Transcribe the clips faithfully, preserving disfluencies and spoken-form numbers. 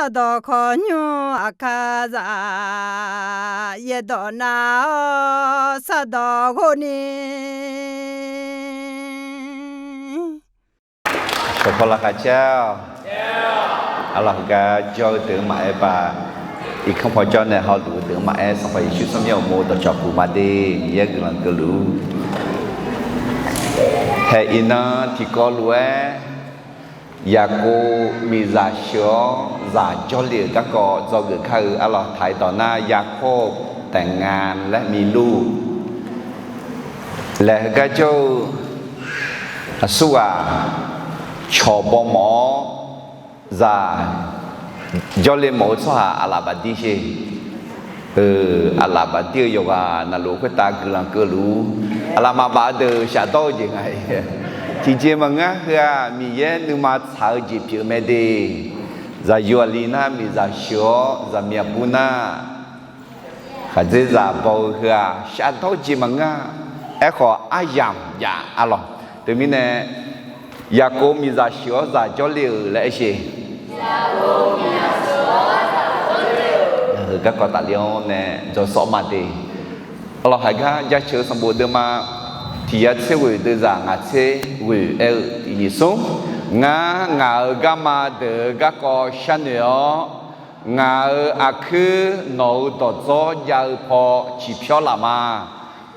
Sardawq khawqnymr aqkar zaq, yaerdawq nav-awr sardawq ghov ni. Shawqpaw laqkhaq caer-awq. Arlawq heugar jawr-eu deuq-anr maqaer ba, irkanr paw jawr nae hawluf-eu deuq-anr maqaer, Sanqpaq Yeqsur tsawrmyanr uqmov dawqcawq puq ma de. Miqyaer guiqlanq keuvluf-ur. Haeq iqnan tiqkawv lof-aer, Yaqkov miqzaq sheuq-awr zaq jawrle-euq garkawv dzawgeuf kar-eu. Arlawq taq-iq dawq nar, ยาโคบแต่งงานและมีลูก laeq heugar jawr-eu aqsurghaq cawq baw mawf-awr zaq jawrle mawf-eu tsawrhaq aqlaf bafdir sher. Aqlaf bafdir-eu yawqghaq navluf khoertav guiqlanq keuvluf-ur. Aqlaf maqbaf-eu deuq shafdawr-eu jeq nga. Tiqjeq maqngeur-a. Heu-aq Miqyaer nuima tsaq-eu jeq pyeuf mae de. Zaqyo aqli nar miqzaq sheuq-awr zaqmiq aqbur nar khaqdzerzaq baw-eu heu-aq shafdawr jeq maqngeur-a. Aerkhawf aryamq jav-a lawq. Teumirnae Yaqkov miqzaq sheuq-awr zaq jawrle-euq laer aer sher. Heu garkawv tafler-awr nae dzawsawr ma de. Arlawq haiq gar jaceuq-eu sanqbof deuvma tiq yar tser ghoeq deuvzaq ngaq tser ghoeq aer-eu tiq nyiq smr. Ngar ngaq-euq garma deuq-euq garkawv sharnoeq-awr, ngaq-euq aqkuir nawq-euq dawqdzawr jav-eu paw ciqpyawr laf ma.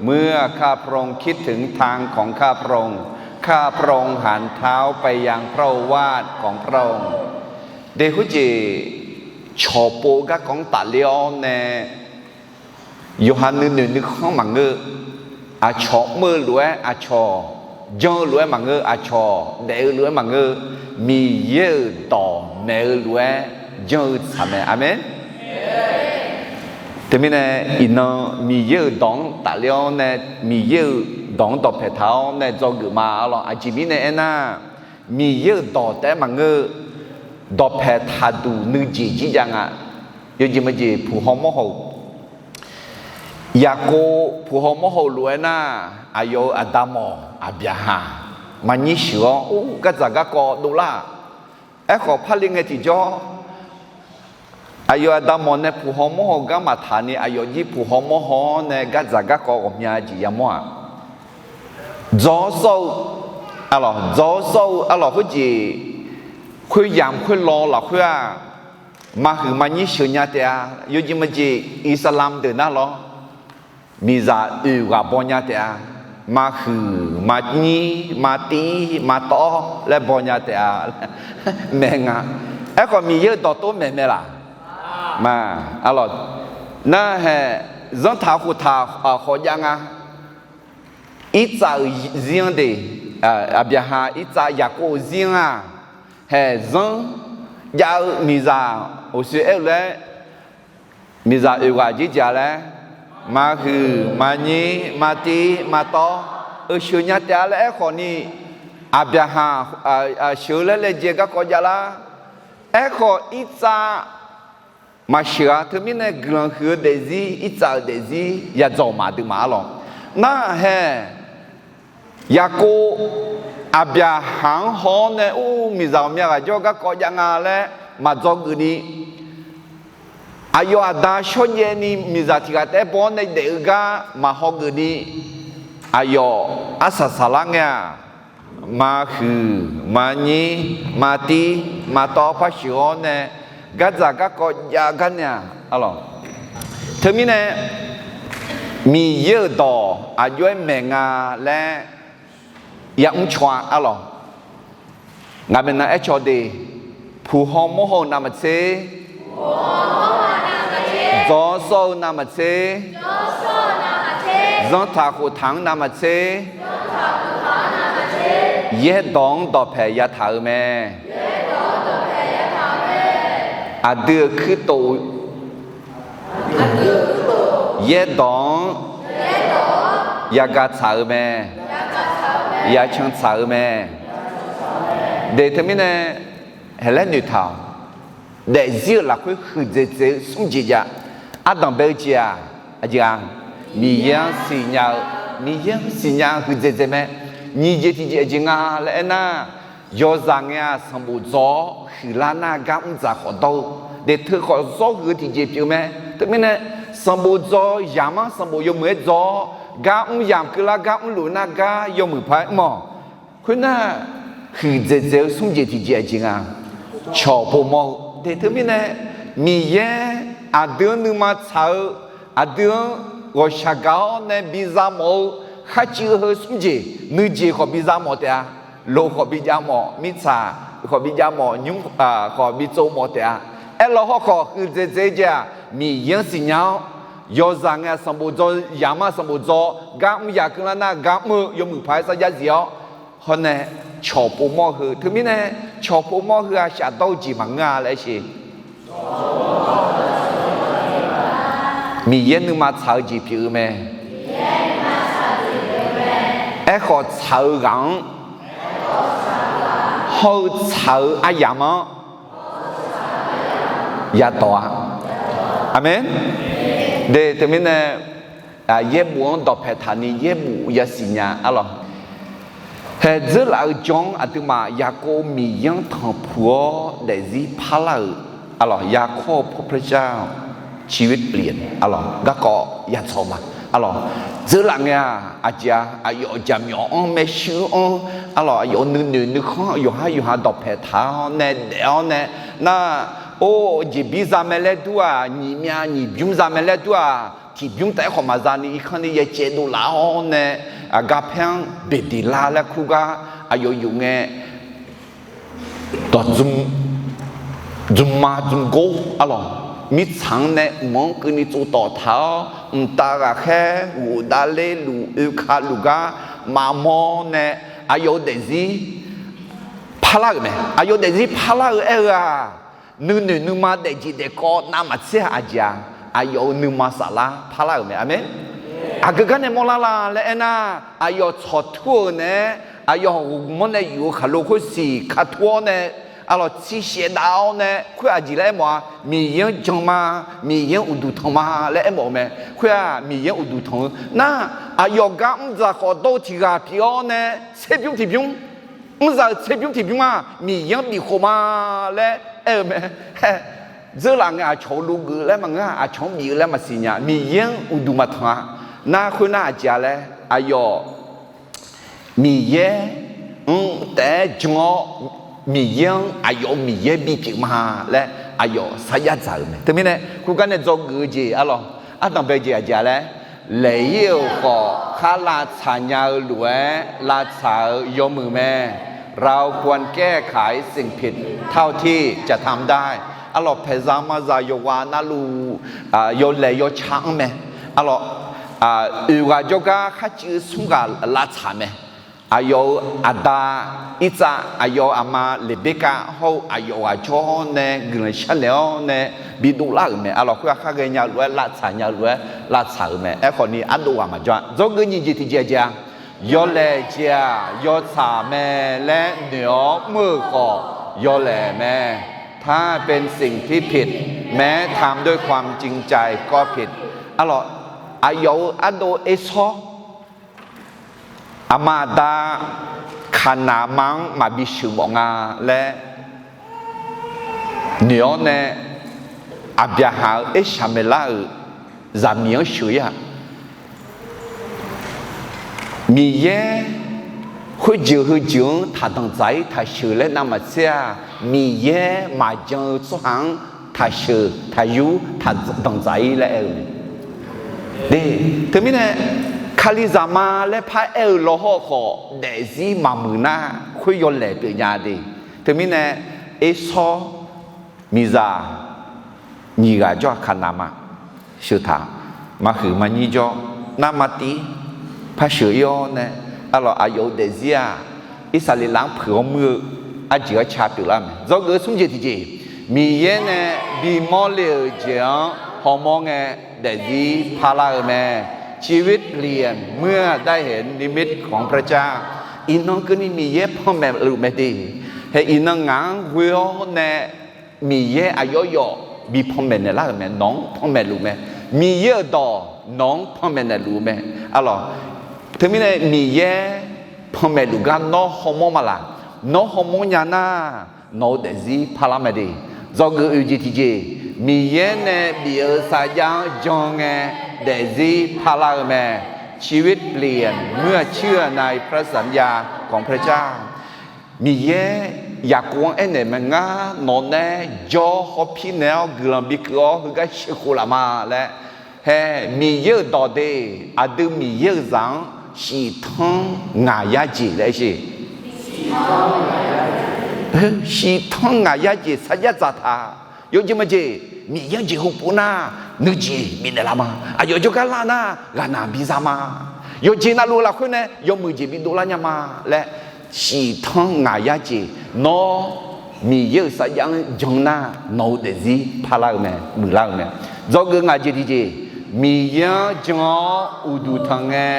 เมื่อข้าพระองค์คิดถึงทางของข้าพระองค์ ข้าพระองค์หันเท้าไปยังพระโอวาทของพระองค์ De khoerjeq cawqpov garkawv-anr tafler-awr nae, yawqha nuinoeq nuikhanr maqngeur. Aqcawq mr-eu lof-aer, aqcawq janr-eu lof-aer maqngeur, aqcawq daef-eu lof-aer maqngeur. Miqyaer-euq dawq maeq-eu lof-aer janr-eu tsaq mae. Aqmeq. Teumirnae iqnan Miqyaer-euq dawq-anr tafler-awr nae, Miqyaer-euq dawq-anr dawqpaeq taq-awr nae dzawgeuf ma. Arlawq aqjeq mirnae aernar, Miqyaer-euq dawq taef-aer maqngeur-eu, dawqpaeq taqduq nuijeq jir jav nga. Yawjeq maqjeq puq haw mawr haw-euq Yaqkov puq haw mawr haw-eu lof-aer nar, aqyawf-euq aqda mawq Aqbyaqhaq maqnyir sheuq-awr, or, gardzaq garkawv dovlar-aq. Aerkhawf parle ngae tiqjawr, aqyawf aqda mawq nae puq haw mawr haw-eu gar maqtaq ni, aqyawf jir puq haw mawr haw-awr nae gardzaq garkawv ghawqmya jeq yamawr-aq. Dzawr sawr-eu, arlawq, dzawr sawr-eu arlawq khoerjeq, khoeryamq khoerlaw lafkhoer-aq, maqhuiq maqnyir sheuq nya taef-a. Yawjeq maqjeq Iqsaqlamq deuq nar lawr, miqzaq oeq ghaq baw nya taef-a. Maqhuiq maqnyir maqtiv maqtawv laer baw nya taef-a. Maeq nga. Aerkhawf Miqyaer-euq dawqtawv maeq mae laq? Ma, arlawq, nar hae, zanrtaq khoftaq khawf jav nga. Irtsav-euq zir-anr de, Aqbyaqhaq, Irtsav, Yaqkov-euq zir-anr-aq, hae zanr jav-eu miqzaq oeqsoeq aer-eu laer, miqzaq oeq ghaq jeq jav laer, maqhuiq maqnyir maqtiv maqtawv, oeq sheuq nya taef-a laer aerkhawf ni, Aqbyaqhaq sheuq-eu laer laejae garkawv jav lar. Aerkhawf Irtsav maqsheuq-a. Teumirnae guiqlanq huiq-eu daefzir, Irtsav-euq daefzir yadzawq maqdui maqar lawq. Nar hae, Yaqkov, Aqbyaqhaq-anr haw-awr nae ur miqzaq ghawqmya ghaq jawr garkawv jav nga laer maqdzawgeuf ni, aqyawf aqda shawrjaev ni miqzaq tiq ghaq taef-aer baw-awr nae daef-eu gar maqhaw geuf ni, aqyawf arsaq saqlar ngae-aq, maqhuiq maqnyir maqtiv maqtawv par sheuq-awr nae gardzaq garkawv jav gar nae-aq, arlawq. Teumirnae Miqyaer-euq dawq aqjox-aer maeq nga laer yamr caw-a, arlawq. Ngaq maeqnan aer caw de, puq haw mawr haw-eu navmaqtser, dzawr sawr-eu navmaqtser, zanrtaq khoftaq-anr navmaqtser, yaerdawq-anr dawqpaeq yataq-euq mae. Aqdui-euq kuirtof yaerdawq-anr yagaq tsaq-euq mae. Yacan tsaq-euq mae. De teumirnae haeq laer noeqtaq-awq. Daefzir-euq lafkhoer huiqdzaeq dzaeq-eu smr jeq jav. Ardanq bae-eu jeq-aq, aqjeq-aq, Miqyaer-anr siqnya-eu, Miqyaer-anr siqnya huiqdzaeq dzaeq mae. Nyiq jeq tiqjeq aqjeq nga laer aernar, yawzaq ngae-aq sanqbof dzaw-awr huiqlar nar gar mr dzaq khawf dawr-eu, daeqteu khawf zawr huiq-eu tiqjeq pyeuf-eu mae. Teumirnae, sanqbof dzaw yamq-anr sanqbof yawmuiq-aer dzaw-awr, gar mr yamq keuvlar gar mrluf nar gar yawmuiq paq-aer mr-awq. Khoernar, huiqdzaeq dzaeq-eu smr jeq tiqjeq aqjeq nga, cawq pov mawr-eu. Daeqteu mirnae, Miqyaer aqdui-anr nuima tsaq-eu, aqdui-anr ghawqshaq gaq-awr nae biza mawf-eu kharcuiv heu smr jeq nuijeq khawf biza mawf taef-a. Loq khawf bijav mawf, mirtsaq khawf bijav mawf, nymr khawf bitsov mawf taef-a. Aerlaw hawrkhawf huiqdzaeq dzaeq-eu jeq-aq, Miqyaer-anr siqnya-awr, yawzaq ngae sanqbof dzaw yamq-anr sanqbof dzaw, gar mr yamq keuvlar nar gar mr-eu yawmuiq paq-aer sarjax zif-awr, hawrnae cawq pov mawr-eu heu. Teumirnae, cawq pov mawr-eu heu-aq shafdawr-eu jeq maqngeur-a laer aer sheq. Miqyaer nuima tsaq-eu jeq pyeuf-eu mae. Aerkhawf tsaq-eu ghaq-anr hawr-eu tsaq-eu aryamq-anr yadawq-a. Aqmeq. Daeqteu mirnae, yaerbof-anr dawqpae taqni yaerbof yasiq nya arlawq. Haeq dzeurlaf-eu jan-anr aqduimaf Yaqkov Miqyaer-anr tanqpuq-awr daefzir parlar-euq arlawq, ยาข้อพระเจ้า ชีวิตเปลี่ยน arlawq, garkawv yadzaw ma arlawq. Dzeurlaf ngae-aq aqjeq-a, aqyawf jaqmyawf-anr maershuir-anr arlawq, aqyawf nuinoeq nuikhanr yawqhar yawqha dawqpae taq-awr nae daef-awr nae nar, or jeqbir za mae laer dur-aq, nyiq myav nyiq bymr za mae laer dur-aq, tiqbymr taef-aer khawf maqza ni irkanr ni yacaev dovlaf-awr nae, garpaer-anr beqdeqlar laer kur gar aqyawf yuf ngae, dawq dzmr ma dzmr gor arlawq, mirtsaq-anr nae mq-anr keuvni tsovtawf taq-awr, mqtav ghaqkhaer ghofdav ler luf oeka luf gar maqmawr nae, aqyawf-euq daefzir parlar-euq mae. Aqyawf daefzir parlar-eu aer-eu-aq, nuinoeq nuima daefjeq daefkawv navmaqtser-aq aqjeq-a, aqyawf-euq nuima saflar parlar-euq mae. Aqmeq. Aqgeu gar nae mawrlar la laer aernar, aqyawf tsawqtur-euq naeq-aer aqyawf ghawqmawr nae yuf-eu khaqlo khoersiq katur-awr nae, arlawq, tsiqshaev dav-awr nae khoer aqjeq laer aermawf-a, Miqyaer-anr jan ma, Miqyaer-anr uqduq tanq ma laer aermawf-eu mae. Khoer-aq Miqyaer-anr uqduq tanq-eu nar, aqyawf gar mrdzaq khawf dawr-eu tiq ghaq pyeuf-awr nae, tserbymr tiqbymr, mrdzaq-euq tserbymr tiqbymr-aq Miqyaer-anr bifkhof ma laer aer-eu mae. Dzeurlaf ngae aqcawq-eu logeuf laer maqngeur-a, aqcawq-anr bif-eu laer maqsiq nya, Miqyaer-anr uqduq maqtanq-a. Nar khoernar aqjeq-a laer, aqyawf Miqyaer-anr taef-aer jan-awr, Miqyaer-anr aqyawf-euq Miqyaer bipyeuf ma laer aqyawf sarjax dzaq-euq mae. Teumirnae khoergar nae dzawgeuf-eu jeq arlawq, ardanq bae jeq aqjeq-a laer, laeq-ir-euq khawf khar lavtsaq nya-eu lof-aer lavtsaq-eu yawmuiq mae. เราควรแก้ไขสิ่งผิดเท่าที่จะทำได้ arlawq, paeqzaq mazaq yawqghaq navluf yawlaeq yawca anr mae. Arlawq, oeq ghaq jawrgar kharcuiv-eu smr ghaq lavtsaq mae. Aqyawf-euq aqda Irtsav, aqyawf-euq aqma Leqberkav hawr-eu aqyawf ghaq jawr nae guiqlanq sharnaeq-awr nae bidov lar-euq mae. Arlawq, khoer-aq khar ghaenya-eu lof-aer lavtsaq nya-eu lof-aer lavtsaq-euq mae. Aerkhawf ni ardov ghaq maqjawr-a. Dzawgeuf nyiq jeq tiqjeq aqjeq-a, yawlaeq jeq-aq yawtsaq mae laer noeq-awr mr-euq khawf yawlaeq mae. ถ้าเป็นสิ่งที่ผิด แม้ทำด้วยความจริงใจก็ผิด Arlawq, aqyawf-euq ardov Ersawr aqma aqda Kaqnaq ma-anr maqbi sheuqmawf nga laer noeq-awr nae, Aqbyaqhaq-euq Ershaqmaeqlar-euq zaqmiq-anr sheuq-ir-aq, Miqyaer khoerjeuq heujeuq-anr taqdanq dzaq-ir taqsheuq laer navmaqtser-aq, Miqyaer maqjan-eu tsawrhaq-anr taqsheuq taqyur taqdanq dzaq-ir laer aer-eu mae. Teumirnae, Kalizaq ma laer paraer-eu lawhawr khawf daefzir maqmuiq nar, khoer yawlaeq pyeufnya de. Teumirnae, Ersawr miqzaq nyiq ghaq jawr-aq, Kaqnaq ma sheuq taq, maqhuiq maqnyir jawr, navmaqtiv par sheuq-ir-awr nae, arlawq, aqyawf-euq daefzir-aq, Irsaqleqlav-anr puiq-awr muir-eu arjeq arca pyeuflar mae. Dzawgeuf-eu smr jeq tiqjeq, Miqyaer nae bimawr le-euq jeq-anr hawmawr ngae, daefzir parlar-eu mae. ชีวิตเปลี่ยนเมื่อได้เห็นนิมิตของพระเจ้า Iqnan keuvni Miqyaer panmaeq luf mae de. Hae, iqnan ngaq-anr ghoe-awr nae Miqyaer aqyawf yawf bi panmaeq naeqlar-euq mae. Nawq-anr panmaeq luf mae. Miqyaer-euq dawq nawq-anr panmaeq naeqluf-eu mae. Arlawq, teumirnae Miqyaer panmaeq luf gar nawr hawmawr ma laq? Nawr hawmawr nya nar, nawq-eu daefzir parlar mae de. Dzawgeuf oeq jeq tiqjeq, Miqyaer nae bif-eu sarjax-anr jan ngae, daefzir parlar-eu mae. ชีวิตเปลี่ยน เมื่อเชื่อในพระสัญญาของพระเจ้า Miqyaer, Yaqkov-anr aernaeq mae, Ngar nawq nae jawr hawpir naeq-awr guiqlanq bikeuv-awr heugar sheuqkhof laf ma laer. Hae, Miqyaer-euq dawq de, aqdui Miqyaer-euq zaq-anr shif tanr ngaq yar jeq laer aer sheq. Shif tanr ngaq yar jeq sarjax dzaqtaq. Yawjeq maqjeq, Miqyaer-anr jeqhu pov nar, nuijeq bifnaeq laf ma. Aqyawf jawrgar lar nar, ghaqnaq biza ma. Yawqjeq navluf lafkhoer nae yawmuiq jeq bidov lar nya ma laer, shif tanr ngaq yar jeq, nawr Miqyaer-euq sarjax-anr jan nar, nawq-eu daefzir parlar-eu mae, muiqlar-eu mae. Dzawgeuf ngaq jeq tiqjeq, Miqyaer-anr jan-awr uqduq tanq ngae,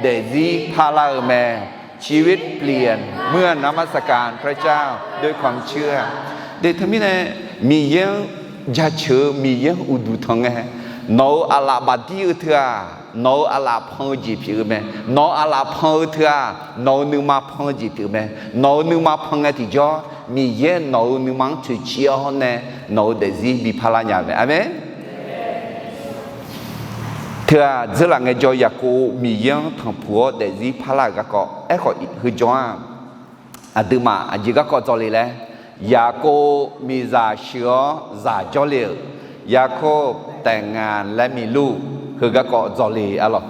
daefzir parlar-eu mae. ชีวิตเปลี่ยน เมื่อนมัสการพระเจ้าด้วยความเชื่อ De teumirnae, Miqyaer-anr jaceuq-eu, Miqyaer-anr uqduq tanq ngae, nawq-euq aqlaf bafdir-eu teu-aq, nawq-euq aqlaf pan-eu jeq pyeuf-eu mae. Nawq-euq aqlaf pan-eu teu-aq, nawq-euq nuima pan-eu jeq pyeuf-eu mae. Nawq-euq nuima pan ngae tiqjawr, Miqyaer nawq-euq nuima-anr toeqciv-awr nae, nawq-euq daefzir bi parlar nya-eu mae. Aqmeq. Teu-aq, dzeurlaf ngaejawr, Yaqkov Miqyaer-anr tanqpuq-awr daefzir parlar-euq garkawv aerkhawf, heujawr-aq, aqduimaf aqjeq garkawv dzawle laer, Yaqkov miqzaq sheuq-awr zaq jawrle-euq, Yaqkov taef ngaq laer miq luf, heu garkawv dzawle arlawq.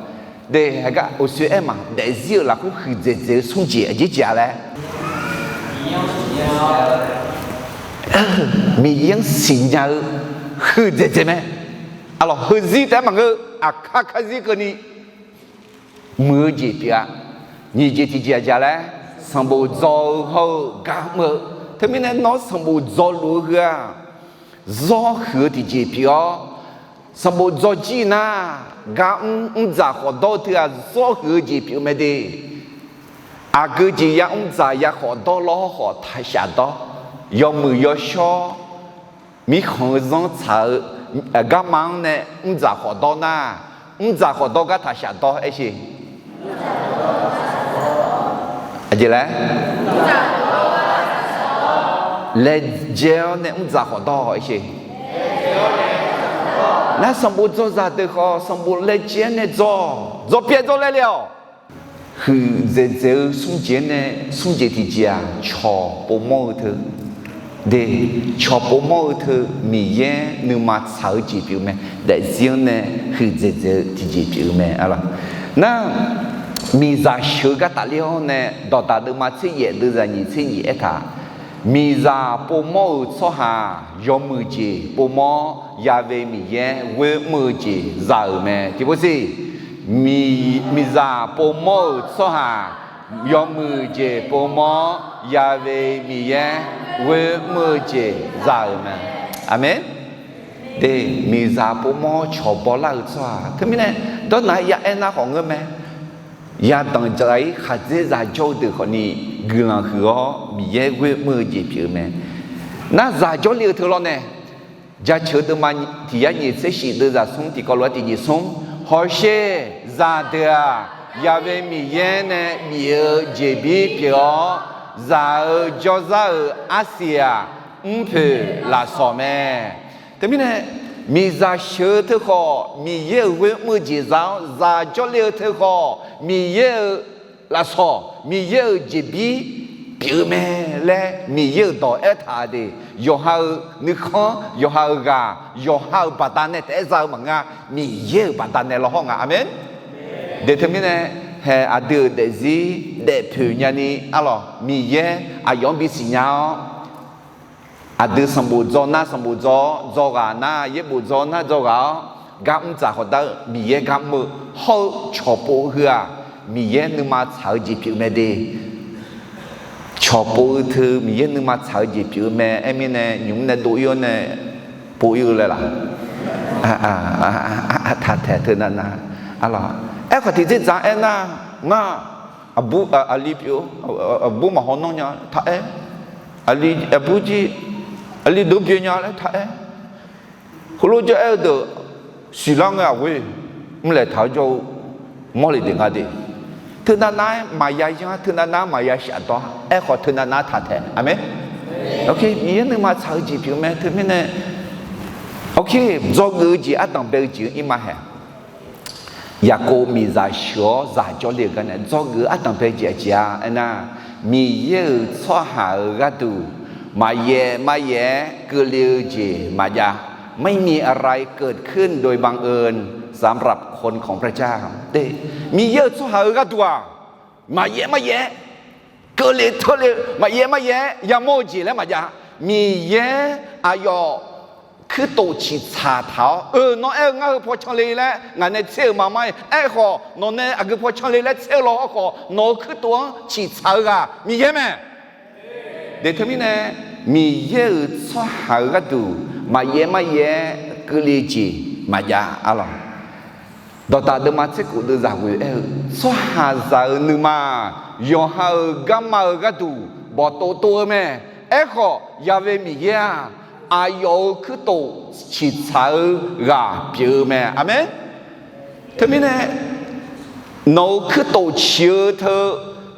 De, heugar uqshoe aer ma, daefzir-euq lafkhoer huiqdzaeq dzaeq-eu smrjeq aqjeq jeq-a laer, Miqyaer-anr siqnya-eu huiqdzaeq dzaeq mae. Arlawq, heuzir taef-aer maqngeur, aqkar karzir keuvni muiq-eu jeq pyeuf-a. Nyiq jeq tiqjeq aqjeq laer, sanqbof dzaw-eu hawr-eu gar mr-eu. Teumirnae nawr sanqbof dzaw luf-eu heu-aq, zawr huiq-eu tiqjeq pyeuf-awr, sanqbof dzaw jir nar, gar mr mrdzaq khawf dawr-eu teu-aq, zawr huiq-eu jeq pyeuf-eu mae de. Aqgeu jeq ya mrdzaq ya khawf dawr lawr khawf taqshaf dawr, yawmuiq yawshawr mirkhanq-eu zanr tsaq-eu garma-anr nae mrdzaq khawf dawr nar, mrdzaq khawf dawr gar taqshaf dawr aer sheq. Aqjeq laer, laejae-awr nae mrdzaq khawf dawr aer sheq. Nar sanqbof dzawzaq deuq khawf, sanqbof laejae-aer nae dzaw, dzaw pyaev dzaw laev le-awq. Huiqdzaeq dzaeq-eu smrjeq-anr nae smrjeq tiqjeq-aq, cawq povmawr-eu teu. De, cawq povmawr-eu teu Miqyaer nuima tsaq-eu jeq pyeuf-eu mae. Daefzir-anr nae huiqdzaeq dzaeq-eu tiqjeq pyeuf-eu mae arlawq. Nar, miqzaq sheuq-eu gar tafler-awr nae, dawqdaq deuvma tser yaef deuvzaq nyiq tser nyiq aertaq, miqzaq povmawr-euq tsawrhaq yawmuiq jeq povmawr-awr, Ya've Miqyaer ghoer mr-eu jeq za-euq mae. Tiqpov siq, miqzaq povmawr-euq tsawrhaq yawmuiq jeq povmawr-awr, Ya've Miqyaer ghoer mr-eu jeq za-euq mae. Aqmeq. De, miqzaq povmawr-awr cawq bawlar-euq tsawrhaq teumirnae, dawrnaq-aer ya aer nar khawf ngeur mae. Yadanq dzaq-ir khaqdzer zaq jawr-eu deuq khawfni guiqlanq huiq-awr Miqyaer ghoer mr-eu jeq pyeuf-eu mae. Nar zaq jawr le-eu teu lawr nae, Jaceuq deuvma tiq yar nyiq tser shif deuvzaq smr tiqkawv lof-aer tiqjeq smr, hawsher zaqdeuq-aq, Ya've Miqyaer nae bif-eu jeqbir pyeuf-awr, zaq-eu jawrzar-euq arsiq-aq, mrpoeq lafsawq mae. Teumirnae, miqzaq sheuq-eu teu khawf Miqyaer-euq ghoer mr-eu jeq za-awr, zaq jawrle-eu teu khawf Miqyaer-euq lafsawq, Miqyaer-euq jeqbir pyeuf-eu mae laer Miqyaer-euq dawq aertaq de. Yawqha-euq nuikhanr, yawqha-euq ghaq, yawqha-euq baqdanae taef-aer za-eu maqngeur-a. Miqyaer-euq baqdanae lawhawr nga. Aqmeq. De teumirnae, hae aqdui-euq daefzir daefpoeq nyani arlawq, Miqyaer aqyawf-anr bisiq nya-awr, aqdui sanqbof dzaw nar sanqbof dzaw-awr, dzaw ghaq nar yaerbof dzaw nar dzaw ghaq-awr, gar mr dzaq khawf dar-eu Miqyaer gar mr-eu hawr-eu cawqpov heu-aq, Miqyaer nuima tsaq-eu jeq pyeuf mae de. Cawqpov-eu teu Miqyaer nuima tsaq-eu jeq pyeuf-eu mae. Aermirnae, nymq-mr nae dov-ir-awr nae pov-ir-eu laer laq? Taq taeq teu navnav. Arlawq, aerkhawf tiqdzerdzaq aernar, ngar aqbur, aqli pyeuf, aqbur maqhaw nanr nya taq-aer, aqli, aqbur jir, aqli dov byae nya laer taq-aer, heulof jawr aer-eu deuq siqlar ngae aqghoer mrlaeq taq-awr jawr-eu mawrle deuq nga de. Teu navnav-aer maqya yanr, teu navnav-aer maqya shafdawr, aerkhawf teu navnav-aer taq taeq. Aqmeq. Miqyaer nuima tsaq-eu jeq pyeuf mae. Teumirnae, ok, dzawgeuf-eu jeq ardanq bae-eu jeq-anr ir ma haeq. Yaqkov miqzaq sheuq-awr zaq jawrle-euq gar nae dzawgeuf-eu ardanq bae jeq aqjeq-a aernar, Miqyaer-euq tsawrhaq-euq gharduq maqyaef maryaef-aer keuvle-eu jeq maqjav. ไม่มีอะไรเกิดขึ้นโดยบังเอิญสำหรับคนของพระเจ้า Miqyaer-euq tsawrhaq-euq gharduq-aq, maqyaef maryaef-aer keuvle teule, maqyaef maryaef-aer yamawr-eu jeq laer maqjav. Miqyaer aqyawf kuirtof ciqtsaq taq-awr, eu, nawr aer-eu ngar heu paw canle laer ngaq nae tser-euq ma mar-iq, aerkhawf nawq nae aqgeu paw canle laer tser-eu law, aerkhawf nawq-euq kuirtof-anr ciqtsaq-eu ghaq Miqyaer mae. Teumirnae, Miqyaer-euq tsawrhaq-euq gharduq maqyaef maryaef-aer keuvle-eu jeq maqjav arlawq. Dawqdaq deuvma tser khof deuv zaq ghoe aer-eu, tsawrhaqzaq-euq nuima-aq, yawqha-euq garma-euq gharduq bawqtov tov-eu mae. Aerkhawf, Yahweh Miqyaer-aq, aqyawf-euq kuirtof ciqtsaq-eu ghaq pyeuf-eu mae. Aqmeq. Teumirnae, nawq-euq kuirtof ciq-eu teu,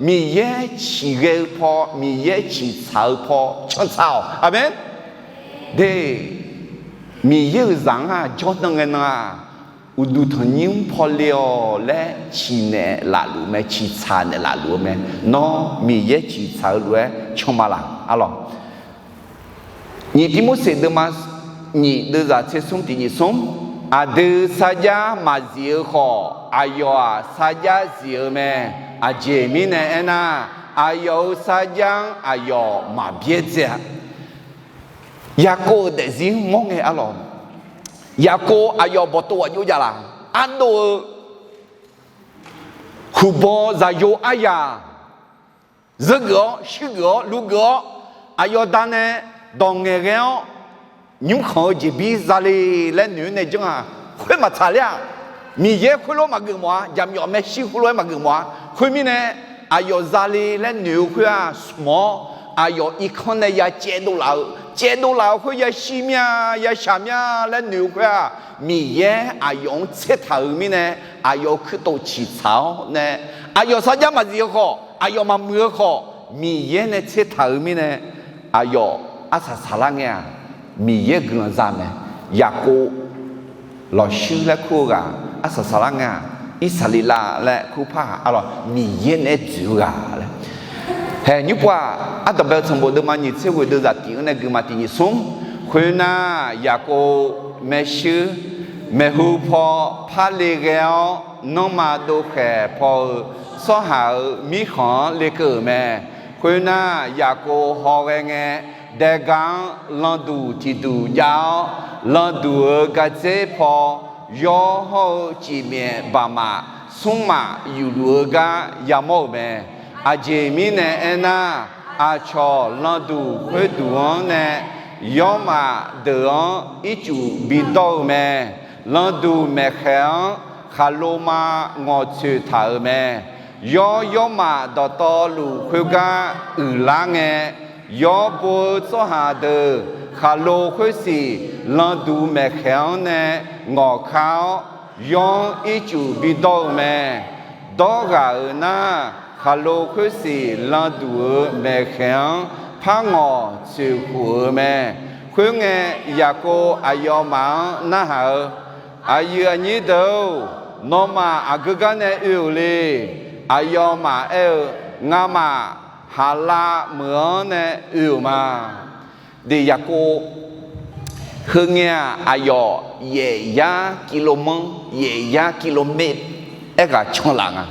Miqyaer ciqghae-eu paw, Miqyaer ciqtsaq-eu paw cantsaq-awq. Aqmeq. De, Miqyaer-euq zaq-anr jawrnan ngae nan-aq, uqduq tanqnymr paw le-awq laer ciqnaeq lafluf mae, ciqtsaq naeq lafluf-eu mae. Nawr Miqyaer ciqtsaq-eu lof-aer canma laq arlawq. Nyiq Tivmorseq deuvma nyiq deuv zaq tser smr tiq nyiq smr, aqdui sarjax maqzif-eu khawf, aqyawf-aq sarjax zif-eu mae. Aqjeq mirnae aernar, aqyawf-euq sarjax-anr aqyawf maqbyaerdzae-a. Yaqkov-euq daefzir mawr ngae arlawq. Yaqkov aqyawf bawqtov ghaq jov jav laq. Ardov-eu huqbaw zaqyo aryaq zeur geuf-awr, shuir geuf-awr, luv geuf-awr, aqyawf da nae dawq ngaeqghae-awr, nymrkhanq-eu jeqbir zale laer noeq-aer nae janr-aq, khoer maqtsaq ler-aq, Miqyaer khoerlof maqgeuf mawf-a, jaqmyawf maershuir khoerlof-aer maqgeuf mawf-a. Khoermirnae, aqyawf zale laer noeq-eu khoer-aq, smq-awr aqyawf irkanr nae ya caevdov laf-eu, caevdov laf-eu khoer yashir mir-a, yashaq mir-a laer noeq-eu khoer-aq, Miqyaer aqyawf-anr tsertaq-euq mirnae, aqyawf-euq kuirtof ciqtsaq-awr nae, aqyawf sarjax maqzif-eu khawf, aqyawf maqmuiq-eu khawf, Miqyaer nae tsertaq-euq mirnae, aqyawf arsaq saqlar ngae-aq, Miqyaer guiqlanq za mae. Yaqkov lawqshuir laer kur-eu ghaq arsaq saqlar ngae-aq, Irsaqleqlav laer kur par-aq arlawq, Miqyaer naeq-aer dzoeq-eu ghaq laer. Haeq nymr pov-aq, ardanqbae-eu sanqbof deuvma nyiq tser ghoeq deuv zaq tiq-anr nae guiqma tiq nyiq smr. Khoernar, Yaqkov maershuir maeqhu paw parle ghae-awr, nanrma dovkhaeq paw-eu tsawrhaq-euq mirkhanq-anr lekeuv-euq mae. Khoernar, Yaqkov hawghae ngae, daega-anr landuq tiqduq jav-awr, landuq-euq gardzer paw, yawr hawr-eu cifmyaef baqmaf smrmaf yufluf-eu gar yamawr-euq mae. Aqjeq mirnae aernar, aqcawq landuq khoerduq-anr nae yawrmaf deuq-anr ircuf bidawr-eu mae. Landuq maeqkhaeq-anr khaqlo ma ngawqtsoeq taq-euq mae. Yawr yawrmaf dawqtawvluf khoergar uiqlar ngae, yawr bo-eu tsawrhaq deuq khaqlo khoersiq landuq maeqkhaeq-anr nae ngawqkar-awr, yawr-anr ircuf bidawr-eu mae. Dawr ghaq-euq nar, khaqlo khoersiq landuq-euq maeqkhaeq-anr par ngawq tsoeqkhof-eu mae. Khoerngae, Yaqkov aqyawfmaf-anr narhaq-eu, Aqyuif aqnyir deuq-or, nawmaf aqgeu gar nae oe-euq le. Aqyawfmaf aer-eu, Ngamaf haqlav meuq-anr nae oe-euq ma. Deq Yaqkov heungae-aq, aqyawf yaef yar kilov manr, yaef yar kilov maer aerghaq canlaf nga.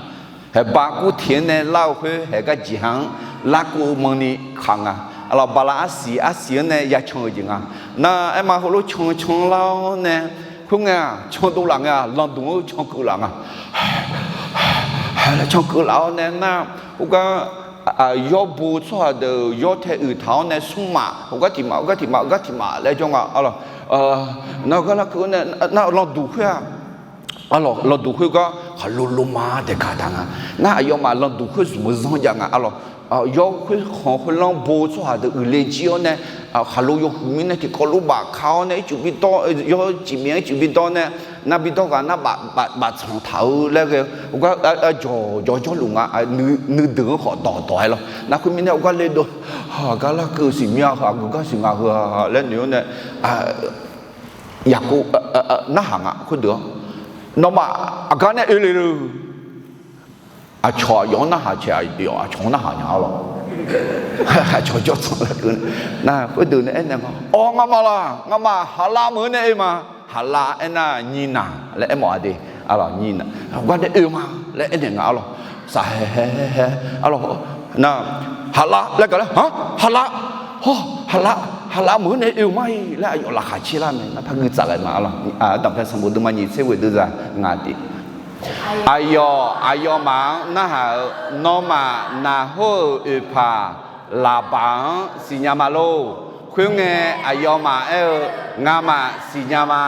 Haeqba kurteq-anr nae lar-eu khoer haeqgar jeqha-anr larkeuv-eu manrni kaq nga. Aqlawq bala arsiq arsiq-anr nae yacan-eu jeq nga. Nar aerma heulof can can lar-awr nae, khoerngae-aq candov laf ngae-aq, landuq-anr cankeuv laf nga. Cankeuv laf-awr nae nar, khoergar yawr bo tsawrhaq deuq yawr tae uiq taq-awr nae smrmaf heugar tiq maf, heugar tiq maf, heugar tiq maf laer jawr nga. Nar heugar larkeuv-awr nae nar landuq khoer-aq, landuq khoergar khaqlo loma daeqkaq taq nga. Nar aqyawfmaf landuq khoer zmq-eu zanr jav nga. Aqlawq yawr khoerkhanq khoerlanr bo tsawrhaq deuq uiqle jir-awr nae, khaqlo yawhuiq mirnae tiqkawv lof baf ka-awr nae ircuf bidawr, yawr cifmyaef-anr ircuf bidawr nae, Nar bidawr ghaq nar baf, baf, baftsanq taq-eu laer ghae-eu, gar, jawq, jawq jawrluf nga, nuideuq-anr khawf dawqdawq-aer lawr. Nar khoermirnae gar le dov, aqgar larkeuv siq mya heu, aqgeu gar siq nga heu laer noeq-awr nae, Yaqkov narhaq nga khoerdeuq-anr. Nawmaf aqgar nae oe le le. Aqcawq aqyawf-anr narhaq cae, aqyawf aqcawq-anr narhaq nya-a lawq. Aqcawq jawrtsanq laer keuv nar, khoerdeuq nae aernaeq nga, Awq, ngamaf laq, ngamaf Haqlav meuq-anr nae oe ma. Haqlav aernar, nyiq naq laer aermawf-a de. Aqlawq, nyiq naq, gar nae oe ma laer aernaeq nga-a lawq. Saqhae hae hae hae, aqlawq, nar, Haqlav laer gaq laer, Haqlav, hawr, Haqlav, Haqlav meuq-anr nae oe-eu ma-iq laer aqyawf laqkhaq caer lar mae. Nar par gui tsaf ghae ma-a lawq. Aqdamq pae sanqbof deuvma nyiq tser ghoeq deuv za nga tiq. Aqyawf aqyawfmaf-anr narhaq-euq, Nawmaf Naqhor-euq oeqpaq Laqbaq-anr siqnya ma lor. Khoerngae, aqyawfmaf aer-eu, Ngamaf siqnya ma.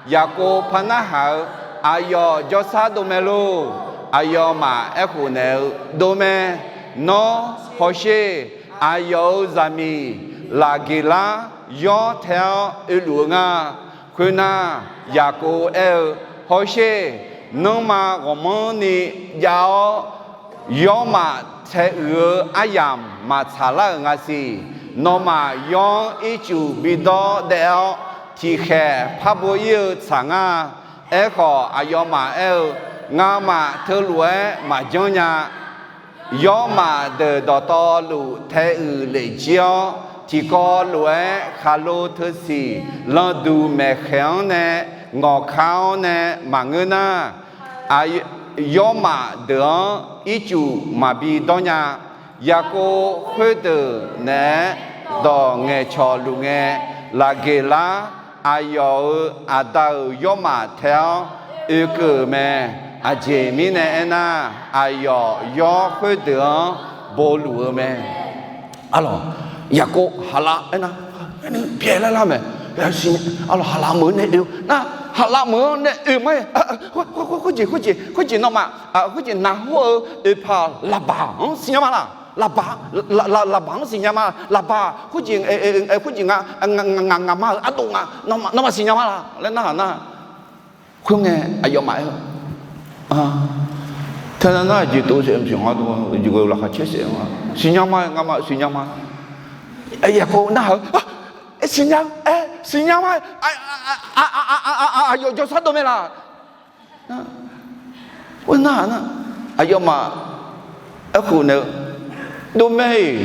Yaqkov par narhaq-eu, Aqyawf jawrshar dov mae lor. Aqyawfmaf aerkhof naeq-eu, Dov mae. Nawr hawsher. Aqyawf-euq zaqmiq Laqgeqlar yawr tae-awr oeluf-eu nga. Khoernar, Yaqkov aer-eu, Hawsher. Nanrma ghawqmanrni jav-awr, yawrmaf taeuiq-eu aryamq maqtsaq lar-euq nga siq. Nawmaf yawr-anr ircuf bidawr daef-awr, tiqkhaeq par bo ir-eu tsaq nga. Aerkhawf, aqyawfmaf aer-eu, Ngamaf teulof-aer maqjanr nya. Yawrmaf deuq dawqtawvluf taeuiq lef jir-awr, tiqkawv lof-aer khaqlo teusiq landuq maeqkhaeq-anr nae ngawqka-awr nae maqngeur nar, yawrmaf deuq-anr ircuf maqbi dawr nya. Yaqkov khoerdeuq naeq-aer dawq ngaeqcawq luf ngae, Laqgeqlar aqyawf-euq aqda-euq yawrmaf tae-awr oekeuv-euq mae. Aqjeq mirnae aernar, aqyawf yawr khoerdeuq-anr bo luf-eu mae. Arlawq, Yaqkov Haqlav aernar, pyaeq lar lar mae. Arlawq, Haqlav meuq-anr nae oe nar, Haqlav meuq-anr nae oe ma-aer, khoerjeq, khoerjeq, khoerjeq nawmaf, khoerjeq Naqhor-euq oeqpaq Laqbaq-anr siqnya ma laq? Laqbaq, Laqbaq-anr siqnya ma. Laqbaq, khoerjeq, khoerjeq nga, ngaqma-euq ardov nga, nawmaf siqnya ma laq laer narhaq nar, khoerngae aqyawfmaf aer-eu, teunav nar aqjeq tov saef mqpyawq nga, laqkhaq caer saef nga, siqnya ma, ngaqma siqnya ma. Yaqkov narhaq-eu, siqnya, siqnya ma, aqyawf jawrshar dov mae laq? Khoernar nar, aqyawfmaf aerkhof naeq-eu, dov mae-iq,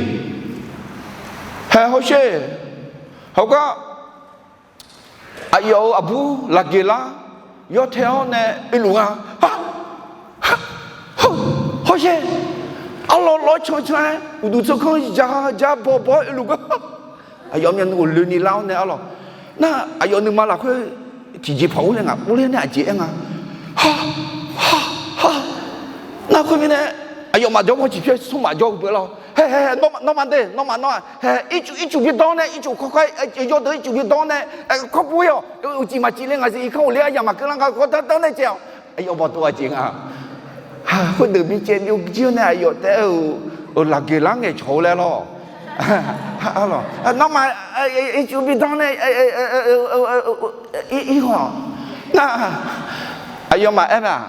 hae hawsher, hawgar aqyawf-euq aqbur Laqgeqlar yawtae-awr nae oeluf nga. Hawsher, arlawr lawr cancan-aer uqduq tsanrkanr ja ja bawbaw-aer oeluf nga. Aqyawf myavnuq loeni lar-awr nae arlawq, nar aqyawf nuima lafkhoer tiqjeqpaq urler nga, urler nae aqjeq aer nga. Nar khoermirnae, aqyawfmaf jawr mawr ciqpyaer smrmaf jawr-eu beu lawr. Hae, hae, hae, nawmaf de, nawmaf, nawr-aq, hae, ircuf, ircuf bi dawr nae, ircuf kawrkawr, jawr deuq ircuf bi dawr nae, kawr bur-ir-awq, uqcif maqcif le ngaq siq, irkanr ghofle aryamq maqkeuv lar nga, kawr dar dar nae caev-awq. Aqyawf bawqtov aqjeq nga. Khoerdeuq bi caev byovjir-awr nae aqyawf taef-aer-euq, Laqgeqlar ngaeqcawq-eu laer lawr. Nawmaf ircuf bi dawr nae, ir-awq. Nar, aqyawfmaf aer mae,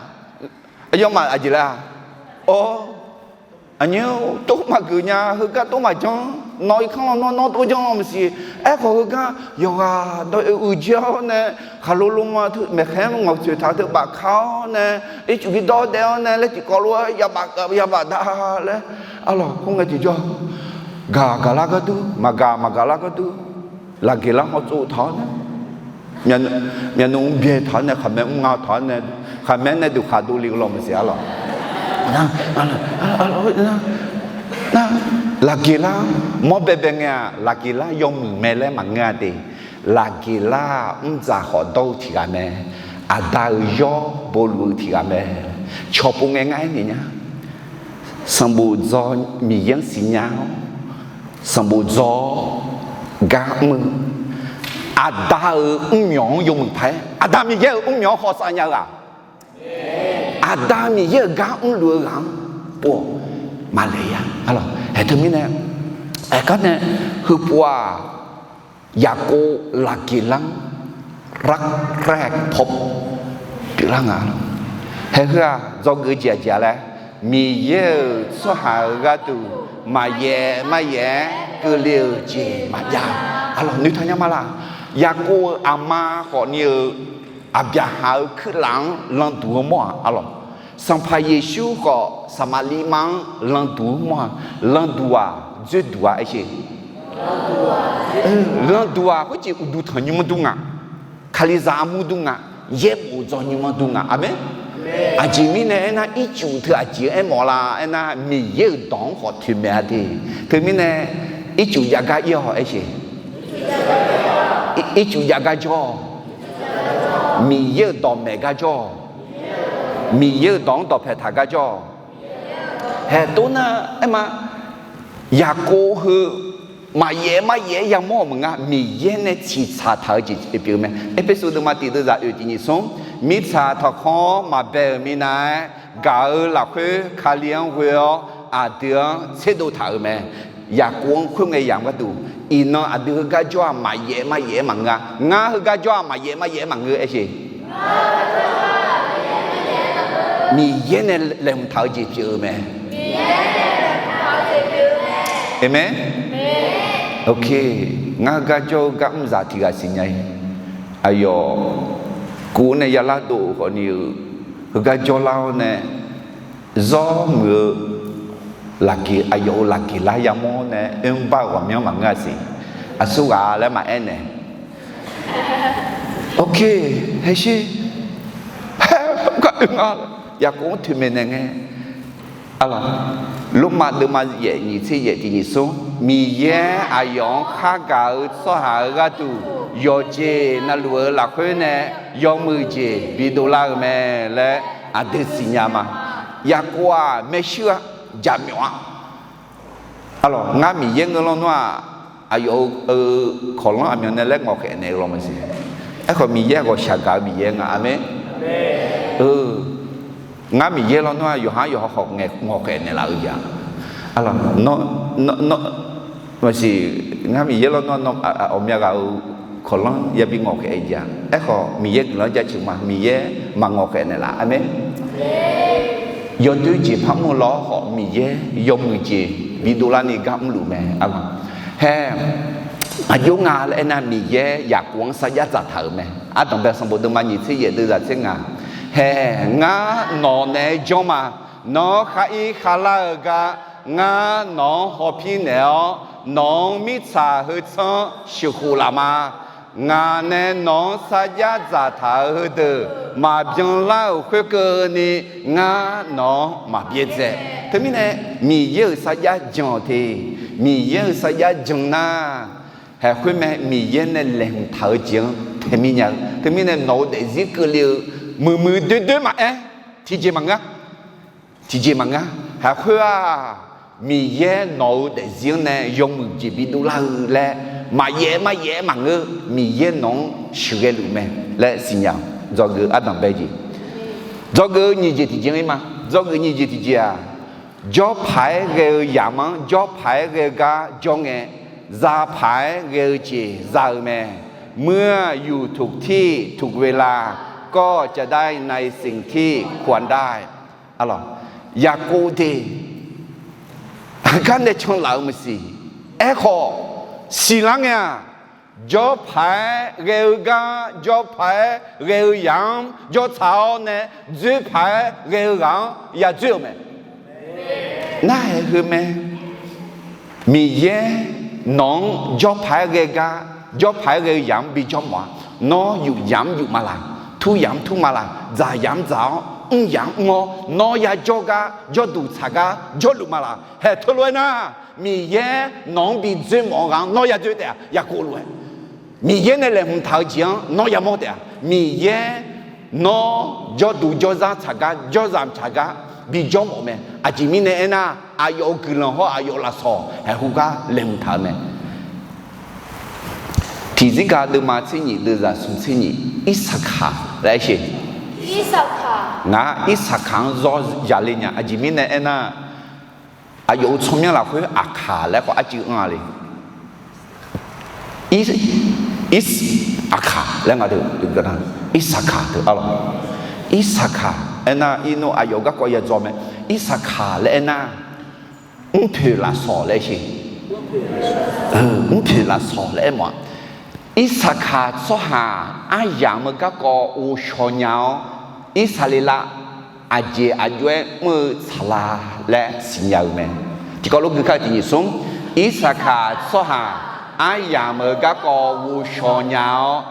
aqyawfmaf aqjeq laer-a? Awr, aqnyir tov maqgeuf nya, heugar tov maqjanr, nawr irkanr lanr nawr nawr tov janr-awq maqsiq. Aerkhawf heugar yawqghaq dawq-eu uiqjir-awr nae, khaqlo loma teu maeqkhaer-anr ngawqtsoeq taq-eu teu bafka-awr nae, ircuf bi dawr daef-awr nae laer tiqkawv lof-aer yabaf, yabaf da laer, arlawq khoerngae tiqjawr, gaq gaqlar gharduq, maqgaq maqgaqlar gharduq, Laqgeqlar hawtsov taq-awr nae, myavnuq mrbyae taq-awr nae, khaqmae mrnga taq-awr nae, khaqmae nae duqkhaq dovle-eu lawq maqsiq arlawq. Nar, Laqgeqlar mawr baebae ngae-aq, Laqgeqlar yawmuiq mae laer maqngeur-a de. Laqgeqlar mrdzaq khawf dawr-eu tiq ghaq mae. Aqda-euq yawr bowluf-eu tiq ghaq mae. Cawqpov ngae ngar aernaeq nya. Sanqbof dzaw Miqyaer-anr siqnya-awr, sanqbof dzaw-awr gar mr-eu, Aqda-euq mrmyawq-anr yawmuiq paq-aer, Aqda Miqyaer-euq mrmyawq-anr hawsav nya-eu-aq, Aqda Miqyaer-euq gar mrluf-eu ghaq-anr pov-awq. Maqlaeq ya. Haeq teumirnae, aergar nae, heupov-aq, Yaqkov Laqgeqlar-anr รักแรกพบ pyeuflar nga. Haeq heu-aq dzawgeuf-eu jeq aqjeq-a laer, Miqyaer-euq tsawrhaq-euq gharduq maqyaef maqyaef-aer keuvle-euq jeq maqjav. Aqlawq, noeqtaq nya ma laq? Yaqkov-euq aqma khawfni-euq Aqbyaqhaq-euq kuirlaf-anr landuq-eu mawr-aq, aqlawq, Sanqpaq Yeqsur khawf Saqmaqliv ma-anr landuq-eu mawr-aq, landuq-aq dzoerduq-a aer sher. Landuq-aq khoerjeq uqduq tanq nymr dur nga, Kalizaq armur dur nga, yaerbof dzaw nymr-anr dur nga. Aqmeq. Aqjeq mirnae aernar, ircuf teu aqjeq-anr aermawf la aernar, Miqyaer-euq dawq-anr khawf toeqmaeq-a de. Teumirnae ircuf jav gar ir-awq aer sher. Ircuf jav gar jawr-awq. Miqyaer-euq dawqmaeq gar jawr-awq. Miqyaer-euq dawq-anr dawqpae taq gar jawr-awq. Haeq tov nar aerma, Yaqkov heu maqyaef maqyaef-aer yamawr-euq maqnga, Miqyaer nae tsiqtsaq taq-eu jeq pyeuf-eu mae. Erpersu deuvma tiq deuvzaq oeq tiq nyiq smr, mirtsaq tanqkhawr maqbae-euq minav-aer, gaq-eu lafkhoer Kali-anr ghoe-awr aqdui-anr tserdov taq-euq mae. Yaqkov-anr khoerngae yamq gharduq, iqnan aqdui heugar jawr-aq maqyaef maqyaef-aer maqngeur-a. Ngar heugar jawr-aq maqyaef maqyaef-aer maqngeur aer sher. Miqyaer nae laeqhmq taq-eu jeq pyeuf-eu mae. Aqmeq. Ok, ngar heugar jawr-eu gar mr zaq tiq ghaq siqnya-ir. Aqyawf kuv nae yalar dov-euq khawfni-eu, heugar jawrlar-awr nae zawr muiq-eu laqgeq, aqyawf-euq laqgeq lar yamawr nae oermr bar-eu ghawqmyanr maqngeur-a siq. Aqsur ghaq laer maqaer naeq. Ok, haeq sher. Haer gar oe nga. Yaqkov-anr toeqmaeq naeq ngae, aqlawq, Lormav deuvma yaef nyiq tser yaef tiq nyiq smr, Miqyaer aqyawf-anr khargaq-eu tsawrhaq-euq gharduq yawqjeq navluf-eu lafkhoer nae yawmuiq jeq bidov lar-eu mae laer aqdui siqnya ma. Yaqkov-aq maershuir-a, jaqmyawf-a. Aqlawq, ngar Miqyaer ngeur lawnmr-aq, aqyawf-eu kawqlanr aqmyan nae laer ngawqkhaef naeq-eu law maqsiq. Aerkhawf Miqyaer ghawqshaq gaq-eu Miqyaer nga. Aqmeq. Ngar Miqyaer lawnmr-aq yawqha-anr yawqha khawf ngaeq ngawqkhaef naeqlaf-eu jeq-a. Aqlawq, maqsiq, ngar Miqyaer lawnmr-aq ghawqmya ghaq-eu kawqlanr yabi ngawqkhaef-eu jeq-a. Aerkhawf Miqyaer guiqlanq-anr jaceuq ma, Miqyaer maqngawqkhaef naeqlaf. Aqmeq. Yawdoer jeq par mr-eu law-awr khawf Miqyaer yawmuiq jeq bidov larni gar mrluf mae. Hae, aqjox nga laer aernar, Miqyaer Yaqkov-anr sarjax dzaqtaq-euq mae. Ardanqbae sanqbof deuvma nyiq tser yaef deuvzaq tser ngaq, hae, ngar nawq naeq-aer janr ma. Nawr khar ir khavlar-eu gar ngar nawq-anr hawpir naeq-awr, nawq-anr mirtsaq heu tsanr sheuqkhof laf ma. Ngaq nae nawq-anr sarjax dzaqtaq-euq heudeuq maqbyan lar-euq khoerkeuvni, ngar nawq-anr maqbyaerdzae. Teumirnae Miqyaer-euq sarjax jan-awq te. Miqyaer-euq sarjax jan nar, haeq khoermae Miqyaer nae laeqhmq taq-eu jeq-anr tae mir nya-eu. Teumirnae nawq-euq daefzir keuvle-eu muiqmuiq doerdoer maqaer, tiqjeq maqngeur. Tiqjeq maqngeur. Haeq khoer-aq, Miqyaer nawq-euq daefzir-anr nae yawmuiq jeq bidov lar-eu laer maqyaef maqyaef maqngeur. Miqyaer nawq-anr sheuqghae luf mae laer siqnya-awq. Dzawgeuf ardanqbae jeq, dzawgeuf nyiq jeq tiqjeq-anr ir ma. Dzawgeuf nyiq jeq tiqjeq-aq, jawrpaq-aer ghae-eu yamq-anr jawrpaq-aer ghae-eu gar jawr ngae, zapaq-aer ghae-eu jeq za-eu mae. เมื่ออยู่ถูกที่ถูกเวลา ก็จะได้ในสิ่งที่ควรได้. Aqlawq, Yaqkov de, aqgar nae canlaf-eu maqsiq. Aerkhawf, siqlar ngae-aq, jawrpaq-aer ghae-eu gar, jawrpaq-aer ghae-eu yamq-anr jawrtsaq-awr nae, dzoerpaq-aer ghae-eu ghaq-anr yadzoer-euq mae. Narhaq heu mae. Miqyaer nawq-anr jawrpaq-aer ghae gar, jawrpaq-aer ghae-eu yamq-anr bijawr mawf-a. Nawr yuf yamq-anr yuf ma laq, tur yamq-anr tur ma laq, dzaq yamq-anr dzaq-awr, mr yamq-anr mr-awr, nawr yajawr gar, jawrduq tsaq gar jawrluf ma laq. Haeq teulof-aer nar, Miqyaer nawq-anr bi dzoer mawf-eu ghaq-anr nawr yadzoer taef-a. Yaqkov lof-aer, Miqyaer nae laeqhmq taq-eu jeq-anr nawr yamawr taef-a. Miqyaer nawr jawrduq jawrzar tsaq gar, jawrzaq tsaq gar bijawr mawf mae. Aqjeq mirnae aernar, aqyawf-euq guiqlanq hawr aqyawf-euq lafsawq haeqhu gar laeqhmq taq-eu mae. Tiqzirgaq deuvma tser nyiq deuvzaq smq tser nyiq, Irsaqkaq laer aer sher. Ngaq Irsaqkaq-anr zawr yale nya. Aqjeq mirnae aernar, aqyawf-euq tsawrmyanr lafkhoer Aqkaq laer khawf arcuiv anr-a le. Ir, Irsaqkaq laer nga deuq, Irsaqkaq deuq arlawq. Irsaqkaq aernar, irnmr aqyawf garkawv ya dzaw mae. Irsaqkaq laer aernar, mrpoeq lafsawq laer sher. Mrpoeq lafsawq laer aermawf-aq, Irsaqkaq tsawrhaq aryamq-eu garkawv ghovshaw nya-awr, Irsaqleqlav aqjeq aqjox-aer mr-eu tsaqlar laer siqnya-eu mae. Tiqkawv lof gui kar tiq nyiq smr, Irsaqkaq tsawrhaq aryamq-eu garkawv ghovshaw nya-awr,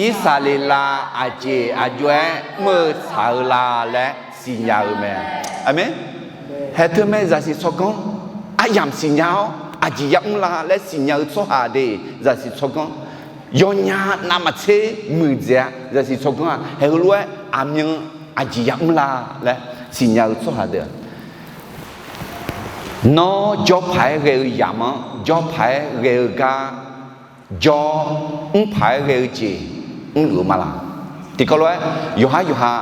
Irsaqleqlav aqjeq aqjox-aer mr-eu tsaq-eu la laer siqnya-eu mae. Aqmeq. Haeq teu mae zaqsiq tsawrganr, aryamq siqnya-awr aqjeq yamr la laer siqnya-eu tsawrhaq de, zaqsiq tsawrganr. Yawnya navmaqtser muiqdzaeq-a, zaqsiq tsawrganr-aq haeq heulof-aer aqmyan aqjeq yamr la laer siqnya-eu tsawrhaq deuq-aq, nawr jawrpaq-aer ghae-eu yamq-anr jawrpaq-aer ghae-eu gar jawr, mrpaq-aer ghae-eu jeq mrluf-eu ma laq? Tiqkawv lof-aer yawqhar yawqha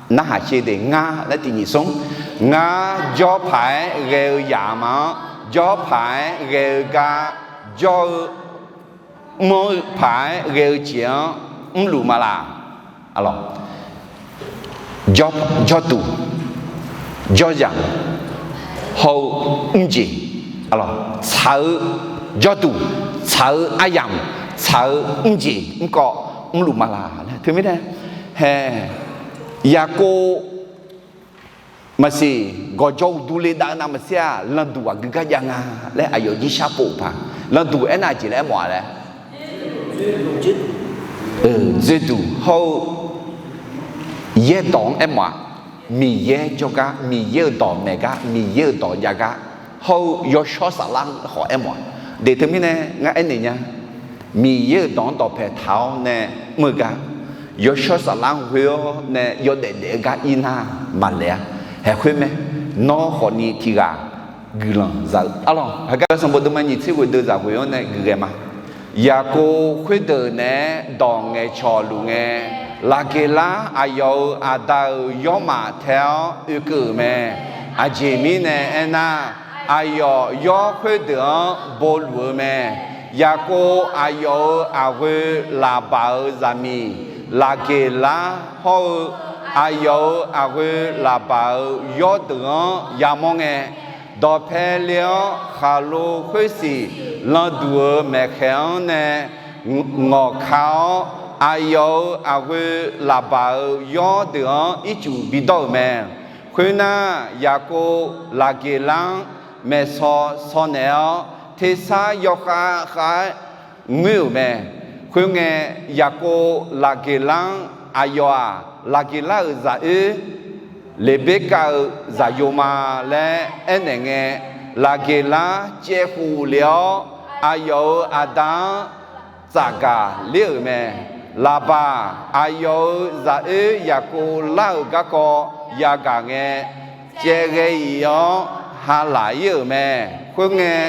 narhaq sher de. Ngar laer tiq nyiq smr, ngar jawrpaq-aer ghae-eu yamq-anr jawrpaq-aer ghae-eu gar jawr-eu, mr-eu paq-aer ghae-eu jeq-anr mrluf ma laq? Jawr, jawrduq, jawrzaq, hawr-eu mrjeq, tsaq-eu jawrduq, tsaq-eu aryamq, tsaq-eu mrjeq mrkawv mrluf ma laq laer. Teumirnae, hae, Yaqkov maqsiq gawqjawq uqdu le dav-eu navmaqtser-aq, lanqduq aqgeu gar jav nga laer aqyawf jir shar pov-euq paq. Lanqduq aernar aqjeq laer aermawf-a laer, dzoerduq hawr-eu yaerdawq-anr aermawf-aq, Miqyaer jawrgar, Miqyaer-euq dawq maeq gar, Miqyaer-euq dawq jav gar, hawr-eu yawshawr saflar-anr khawf aermawf-aq. De teumirnae ngar aernaeq nya, Miqyaer-euq dawq-anr dawqpae taq-awr nae mr-eu gar, yawshawr saflar-anr ghoe-awr nae yawdaef daef-eu gar ir nar maqlaeq-a. Haeq khoer mae, nawr khawfni tiq ghaq guiqlanq za-eu arlawq. Haqgar sanqbof deuvma nyiq tser ghoeq deuv zaq ghoeq-anr nae guiqghae ma. Yaqkov khoerdeuq naeq-aer dawq ngaeqcawq luf ngae, Laqgeqlar aqyawf-euq aqda-euq yawrmaf tae-awr oekeuv-euq mae. Aqjeq mirnae aernar, aqyawf yawr khoerdeuq-anr bo luf-eu mae. Yaqkov aqyawf-euq aqghoe Laqbaq-euq zaqmiq Laqgeqlar hawr-eu, aqyawf-euq aqghoe Laqbaq-euq yawrdeuq-anr yamawr ngae, dawqpae le-awr khaqlo khoersiq lanqduq-euq maeqkhaeq-anr nae ngawqka-awr, aqyawf-euq aqghoe Laqbaq-euq yawrdeuq-anr ircuf bidawr-euq mae. Khoernar, Yaqkov Laqgeqlar-anr maeqsaw saw naeq-awr, tersar yawkhav khav-aer ngoer-euq mae. Khoerngae, Yaqkov Laqgeqlar-anr, aqyawf-aq, Laqgeqlar-euq zaq oer, Leqberkav-euq zaqyo ma laer aernaeq ngae, Laqgeqlar caevkhof lef-awr, aqyawf-euq aqda-anr tsafgaq ler-euq mae. Laqbaq aqyawf-euq zaq oer Yaqkov lar-euq garkawv yagaq ngae, caevghae-iq-awr halaq ir-euq mae. Khoerngae,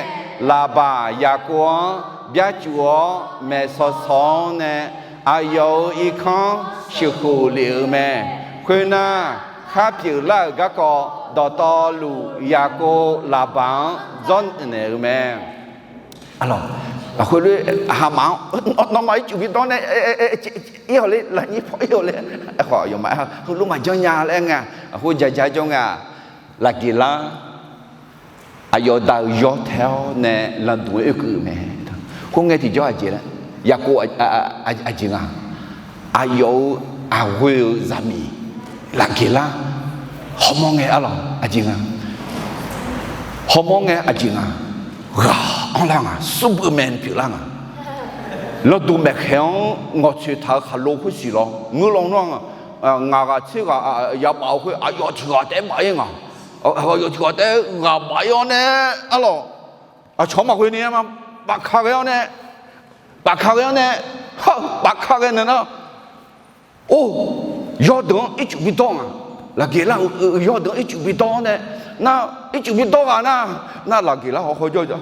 Laqbaq Yaqkov-anr byarcuf-awr maeqsaw saw-awr nae, aqyawf-euq irkanr sheuqkhof lef-euq mae. Khoernar, khar pyeuflar-euq garkawv dawqtawvluf Yaqkov Laqbaq-anr dzawrnaeq-euq mae. Aqlawq, lafkhoer lof-aer haqmaf-anr, nawmaf ircuf bidawr nae, ir-awq le, lafnyir paw ir-awq le. Aerkhawf yawmaf-aer heulof maqjanr nya laer aer nga. Lafkhoer jaja jawr nga. Laqgeqlar aqyawf da-euq yawr tae-awr nae lanqduq-aer oekeuv-euq mae. Khoerngae tiqjawr aqjeq laer, Yaqkov aqjeq nga. Aqyawf-euq aqghoe-euq zaqmiq Laqgeqlar hawmawr ngae arlawq aqjeq nga. Hawmawr ngae aqjeq nga. Ghaq anrlar nga, smrbeuf mae pyeuflar nga. Lanqduq maeqkhaeq-anr ngawqtsoeq taq-eu khaqlo khoersiq lawr ngeur lawnmr-aq, ngaq ghaq tser ghaq yabaf-eu khoer aqyawf tiq ghaq taef-aer baf-ir nga. Aqyawf tiq ghaq taef-aer ghaq baf-ir-awr nae arlawq, aqcawq-anr maqghoe ni-aer ma, bafka ghae-awr nae, bafka ghae-awr nae, bafka ghae naeq nar, or, yawdeuq-anr ircuf bidawr nga. Laqgeqlar-euq yawdeuq-anr ircuf bidawr-awr nae, nar, ircuf bidawr ghaq nar, nar Laqgeqlar hawkhaw jawr-a,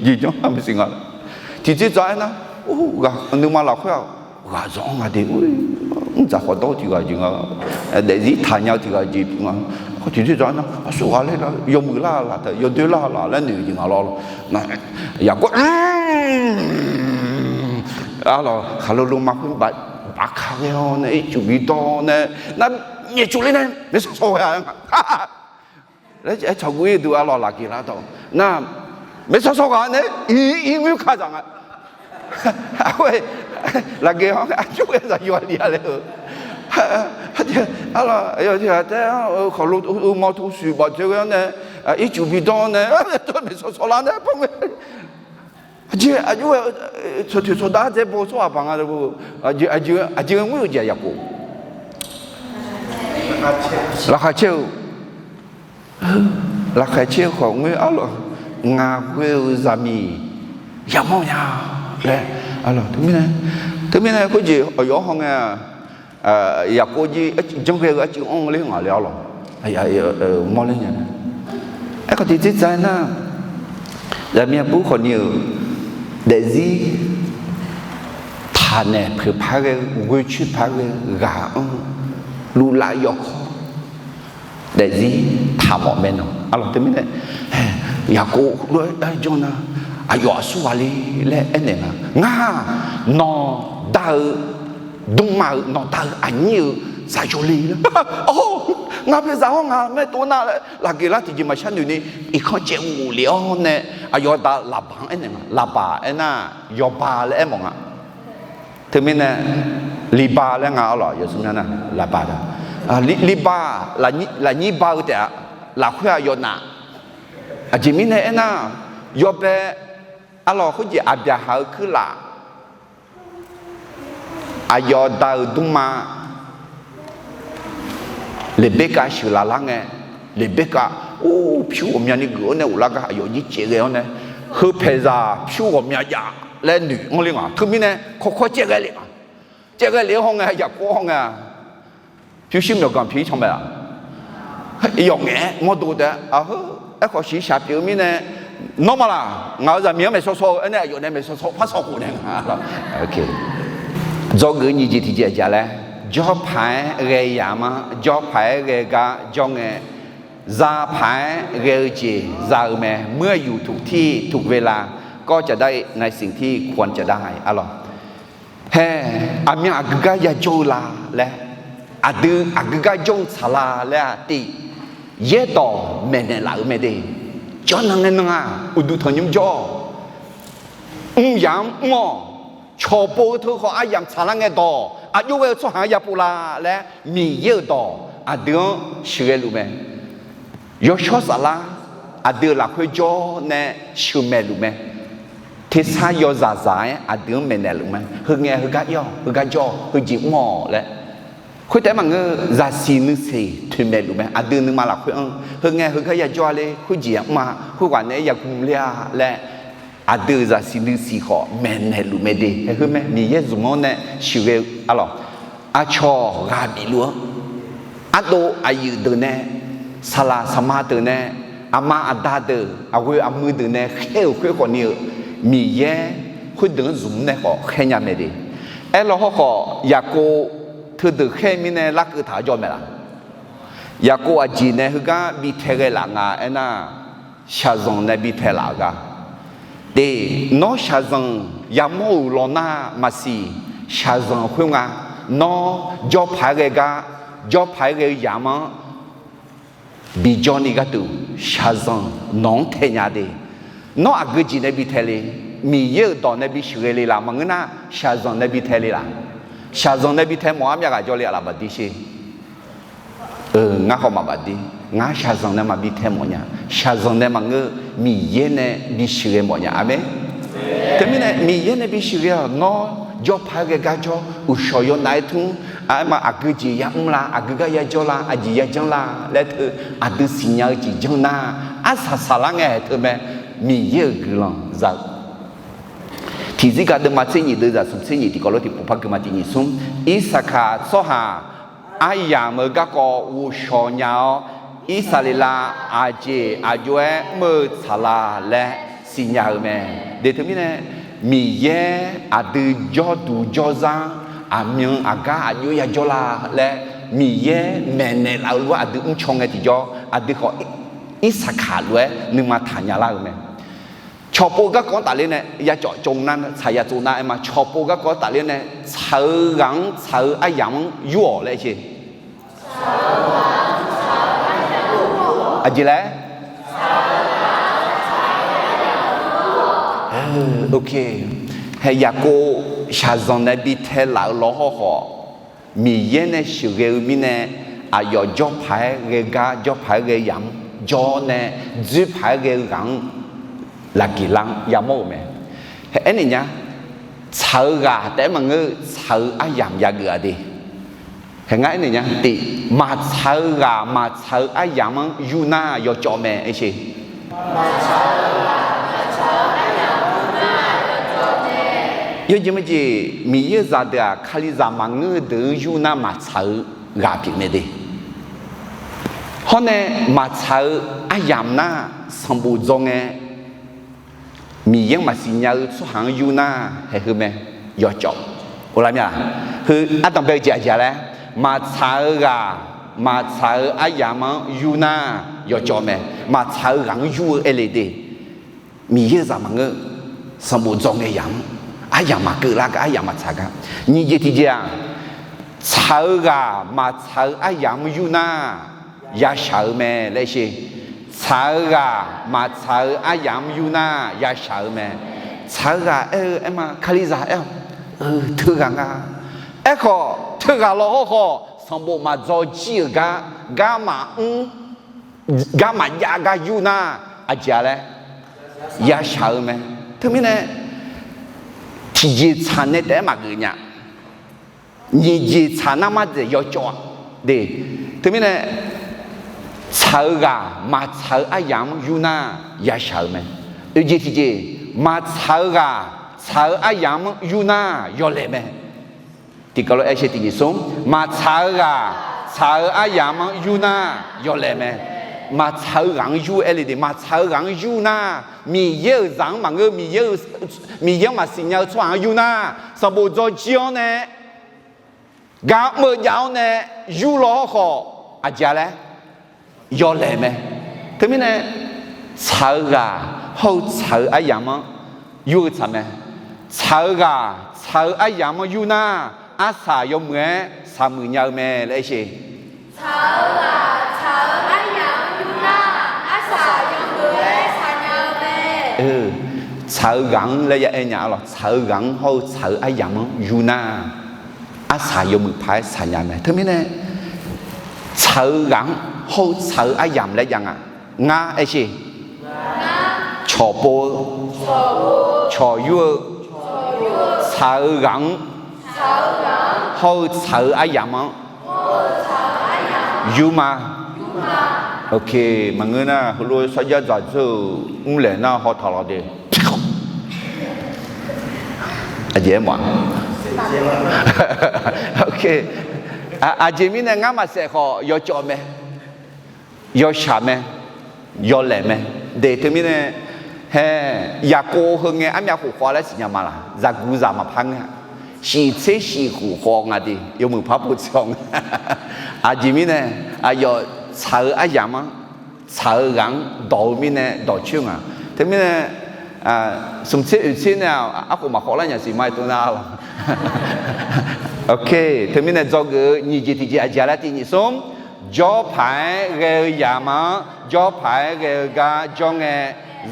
jeqjanr-a. Tiqtser dzaq-aer nar, or, ghaq nuima lafkhoer-aq, ghaq zanq-anr nga de, mrdzaq khawf dawr-eu tiq ghaq jeq nga, daefzir taqnya-eu tiq ghaq jeq pyeuf nga. Tiqtser dzaq-aer nar, aqsurghaq laer yawmuiq lar laf taef, yawdoer lar laf laer noeq jeq nga lawr. Yaqkov, arlawq, khaqlo loma khoer baf aqkaq ghae-awr nae ircuf bidawr nae, nar, nyaefcuf ler nae maeqshawr shawr ghae-a nga. Laer aer tsawq guv-ir duq arlawq lafgeq lar dawq nar, maeqshawr shawr ghaq nae ir ngoer ka zaq nga. Lafgeq-anr aqjox ghae zaqyo-a li-a laer-eu. Arlawq, taer-anr khawqlo mawr to shuif baf dzoer ghae-anr nae, ircuf bidawr nae, maeqshawr shawr lar nae, aqjeq aqjox ghae, tsawqtoeq tsawqdaq dzae bo tsawrhaq baq nga, aqjeq ghae ngoer-eu jeq-aq Yaqkov. Laqkhaq caer-eu, laqkhaq caer-eu khawf ngoer arlawq, ngaq ghoe-eu zaqmiq yamawr nya laer. Arlawq, teumirnae, teumirnae khoerjeq aqyawf-anr hawngae-a, Yaqkov jir janr ghae-eu arcuiv anr ler ngaq le arlawq. Mawrler nya. Aerkhawf tiqjeq dzaq-aer nar, zaqmiq aqbur khawfni-euq daefzir taqnaeq poeq par ghae-eu, ghoecoer par ghae-eu ghaq-anr luvlav yawkawr daefzir taqmawf mae nawq. Arlawq, teumirnae Yaqkov lof-aer jawr nar, aqyawf aqsur ghaq le laer aernaeq nga. Ngar nawqda-euq dmrma-euq, nawqda-euq aqnyir-euq zaq yawle laer. Or, ngaq paeqzaq-awr ngaq maertov nar laer lafgeq lar tiqjeq maqshar noeq ni, irkanr caev ghoflef-awr nae aqyawf da Laqbaq-anr aernaeq nga. Laqbaq aernar, yawba laer aermawf nga. Teumirnae Liba laer nga arlawq, yawsmr nar Laqbaq da. Liba, lafnyir ba-eu taef-a, lafkhoer-aq yawnav. Aqjeq mirnae aernar, yawbae arlawq khoerjeq Aqbyaqhaq-eu kuirlaf, aqyawf da-euq dmrma Leqberkav sheuqlaf lar ngae, Leqberkav or pyur ghawqmyani geuf-awr nae ghoflar gar aqyawf jir caev ghae-awr nae, heu paeqzaq pyur ghawqmya jav laer noeq anr ler nga. Teumirnae kawrkawr caev ghae lef nga. Caev ghae lef-anr hawngae, Yaqkov hawngae-a, pyurshuir myawqganq pyeuf-ir can mae-aq. Yawf ngaef-aer mawrdo taef-a, aqheu, aerkhawf shiqshaq pyeuf-eu mirnae, nawr maqlaq, ngaq-euq zaqmiq-anr maeqshawr shawr-eu aernae aqyawf nae maeqshawr shawr par shawr khof nae nga. Dzawgeuf nyiq jeq tiqjeq aqjeq laer, jawrpaq-aer ghae yamq-anr jawrpaq-aer ghae gar jawr ngae, zaqpaq-aer ghae-eu jeq za-eu mae. เมื่ออยู่ถูกที่ถูกเวลา ก็จะได้ในสิ่งที่ควรจะได้ arlawq. Hae, aqmyan aqgeu gar yajawr-eu la laer, aqdui aqgeu gar jawr-eu tsaq la laer-aq tiv, yaerdawq maeqnaeq laf-euq mae de. Jawrnan ngae nan-aq uqduq tanqnymr jawr-awq. Mr yamq-anr mr-awq. Cawqpov-eu teu khawf aryamq tsaqlar ngae dawq aqjox ghae-eu tsawrhaq-anr yapov la laer Miqyaer-euq dawq aqdui-anr sheuqghae luf mae. Yawshawr saflar aqdui-euq lafkhoer jawr nae sheuqmaeq luf mae. Tersar yawzaq zaq-aer aqdui-anr maeqnaeq luf mae. Heu ngae heugar ir-awq, heugar jawr-awq, heujeq mr-awq laer. Khoertaef maqngeur, zaqsiq nuisiq toeqmaeq luf mae. Aqdui nuima lafkhoer-anr heu ngae heugar yajawr-a le, khoerjeq-aq mr-a, khoerghaq naeq-aer yagm ler-a laer aqdui-euq zaqsiq nuisiq khawf maeqnaeq luf mae de. Hae heu mae, Miqyaer zmq-anr nae sheuqghae-eu arlawq. Aqcawq ghaq bif luf-anr, ardov aqyuif deuq nae, saqlaq saqma deuq nae, aqma aqda deuq, aqghoe aqmuiq deuq nae khaer-euq khoer khawfni-eu, Miqyaer khoerdeuq-anr zmq nae khawf khaer nya mae de. Aerlawr hawkhawf Yaqkov teudeuq khaer mirnae larkeuv taq-awr jawr mae laf? Yaqkov aqjeq nae heugar bi tae ghae laf nga aernar, shaqzanq nae bi tae laf-euq gar. Te, nawr shaqzanq yamawr-euq lawnar maqsiq, shaqzanq khoernga, nawr jawrpaq-aer ghae gar, jawrpaq-aer ghae-eu yamq-anr bijawr ni gharduq shaqzanq nawq-anr tae nya de. Nawr aqgeu jeq nae bi tae le? Miqyaer-euq dawq nae bi sheuqghae le laf? Maqngeur nar, shaqzanq nae bi tae le laf? Shaqzanq nae bi tae mawf-ar myav ghaq jawr le-aq laf maqdir sher. Ngar khawf maqbaf dir. Ngar shaqzanq nae maqbi tae mawf nya. Shaqzanq nae maqngeur, Miqyaer nae bi sheuqghae mawf nya. Aqmeq. Teumirnae Miqyaer nae bi sheuqghae-awq. Nawr jawrpaq-aer ghae gar jawr, uqshawq yawnav-aer tmr, aerma aqgeu jeq yamr la, aqgeu gar yajawr la, aqjeq yajanr la laer teu aqdui siqnya-eu jeq janr nar, arsaq saqlar ngae haeq teu mae. Miqyaer-euq guiqlanq za-eu Tiqzir gaq deuvma tser nyif deuvzaq smq tser nyif tiqkawv lof tiqpov par geuvma tiq nyif smr. Irsaqkaq tsawrhaq aryamq-euq garkawv ghovshaw nya-awr, Irsaqleqlav aqjeq aqjox-aer mr-eu tsaqlaq laer siqnya-eu mae. De teumirnae, Miqyaer aqdui jawrduq jawrzar, aqmyan aqgar aqjox yajawr la laer Miqyaer maeqnaeq laf-eu lof-aer aqdui mrcaw ngae tiqjawr, aqdui khawf Irsaqkaq lof-aer nuima taqnya lar-eu mae. Cawqpov garkawv-anr tafler nae ya cawv cawv nar, tsaq ya tsov nar aer ma. Cawqpov garkawv-anr tafler nae tsaq-eu ghaq-anr tsaq-eu aryamq-anr yur-awq laer aer sher. Aqjeq laer? Hae, Yaqkov shaqzanq nae bi tae laf-eu lawr hawrkhawf, Miqyaer nae sheuqghae-eu mirnae, aqyawf jawr paq-aer ghae gar, jawr paq-aer ghae yamq-anr jawr nae, dzoer paq-aer ghae-eu ghaq-anr laqgeq lar-anr yamawr-euq mae. Hae, aernaeq nya, tsaq-eu ghaq taef-aer maqngeur-eu, tsaq-eu aryamq yageuf-a de. Hae, ngar aernaeq nya tiq, maqtsaq-eu ghaq maqtsaq-eu aryamq-anr yur nar yawcawv mae aer sher. Yawjeq maqjeq, Miqyaer-euq zaqdeuq-aq, Kalizaq maqngeur-eu deuq-anr yur nar maqtsaq-eu ghaq pyeuf mae de. Hawr nae maqtsaq-eu aryamq nar sanqbof dzaw ngae, Miqyaer-anr maqsiq nya-eu tsawrhaq-anr yur nar haeq heu mae, yawcawv. Oqla mya, heu ardanqbae-eu jeq aqjeq laer, maqtsaq-eu ghaq maqtsaq-eu aryamq-anr yur nar yawcawv mae. Maqtsaq-eu ghaq-anr yur-eu aer le de. Miqyaer-euq zaq maqngeur, sanqbof dzaw ngae yamq-anr, aryamq maqkeuv lar gar, aryamq maqtsaq gar. Nyiq jeq tiqjeq-aq, tsaq-eu ghaq maqtsaq-eu aryamq-anr yur nar yashaq-eu mae laer sher. Tsaq-eu ghaq maqtsaq-eu aryamq-anr yur nar yashaq-eu mae. Tsaq-eu ghaq aer-eu aer ma, Kalizaq aer-awq, teughaq nga. Aerkhawf teughaq law hawrkhawf sanqbof maqdzaw jir-euq gar, gar maqmr, gar maqjav gar yur nar aqjeq-a laer, yashaq-eu mae. Teumirnae tiqjeq tsaq nae taef-aer maqgeuf nya. Nyiq jeq tsaq nar mar dzaeq yawcawv-a de. Teumirnae tsaq-eu ghaq maqtsaq-eu aryamq-anr yur nar yashaq-eu mae. Oeq jeq tiqjeq, maqtsaq-eu ghaq tsaq-eu aryamq-anr yur nar yawlaeq mae. Tiqkawv lof-aer shae tiqjeq smr, maqtsaq-eu ghaq tsaq-eu aryamq-anr yur nar yawlaeq mae. Maqtsaq-eu ghaq-anr yur aer le de, maqtsaq-eu ghaq-anr yur nar, Miqyaer-euq zaq-anr maqngeur, Miqyaer-anr maqsiq nya-eu tsawrhaq-anr yur nar, sanqbof dzaw jir-anr nae, gar mr-eu jav-awr nae yur law hawrkhawf aqjeq-a laer, yawlaeq mae. Teumirnae tsaq-eu ghaq hawr-eu tsaq-eu aryamq-anr yur-eu tsaq mae. Tsaq-eu ghaq tsaq-eu aryamq-anr yur nar, arsaq yawmuiq-aer shaqmuiq nya-eu mae laer aer sher. Tsaq-eu ghaq tsaq-eu aryamq-anr yur nar, arsaq yawmuiq-aer shaqnya-eu mae. Tsaq-eu ghaq-anr laer ya aer nya-a lawq. Tsaq-eu ghaq-anr hawr-eu tsaq-eu aryamq-anr yur nar, arsaq yawmuiq paq-aer shaqnya mae. Teumirnae tsaq-eu ghaq-anr hawr-eu tsaq-eu aryamq laer jav nga. Ngar aer sher. Cawqpov-eu, cawqyur-eu, tsaq-eu ghaq-anr hawr-eu tsaq-eu aryamq-anr yur ma. Ok, maqngeur nar heulof sarjax dzaqdzeur-euq mrlaeq nar haw taq lawq de. Aqjeq aer ma. Ok, aqjeq mirnae ngar maqsaef khawf yawcawv mae, yawshaq mae, yawlaeq mae. De teumirnae, hae, Yaqkov heu ngae armyav khof khawf laer siqnya ma laq? Zaqguq zaq maqpar ngeur-a. Shiq tser shiq khof khawf nga de, yawmuiq par pov tser-awr nga. Aqjeq mirnae, aqyawf tsaq-eu aryamq-anr, tsaq-eu ghaq-anr dawq-eu mirnae dawqcoer nga. Teumirnae, smq tser oeq tser nae arkhof maqkhawf lar nya siq ma-aer tov nar lawq. Ok, teumirnae dzawgeuf-eu nyiq jeq tiqjeq aqjeq laer tiq nyiq smr, jawr paq-aer ghae-eu yamq-anr jawr paq-aer ghae-eu gar jawr ngae,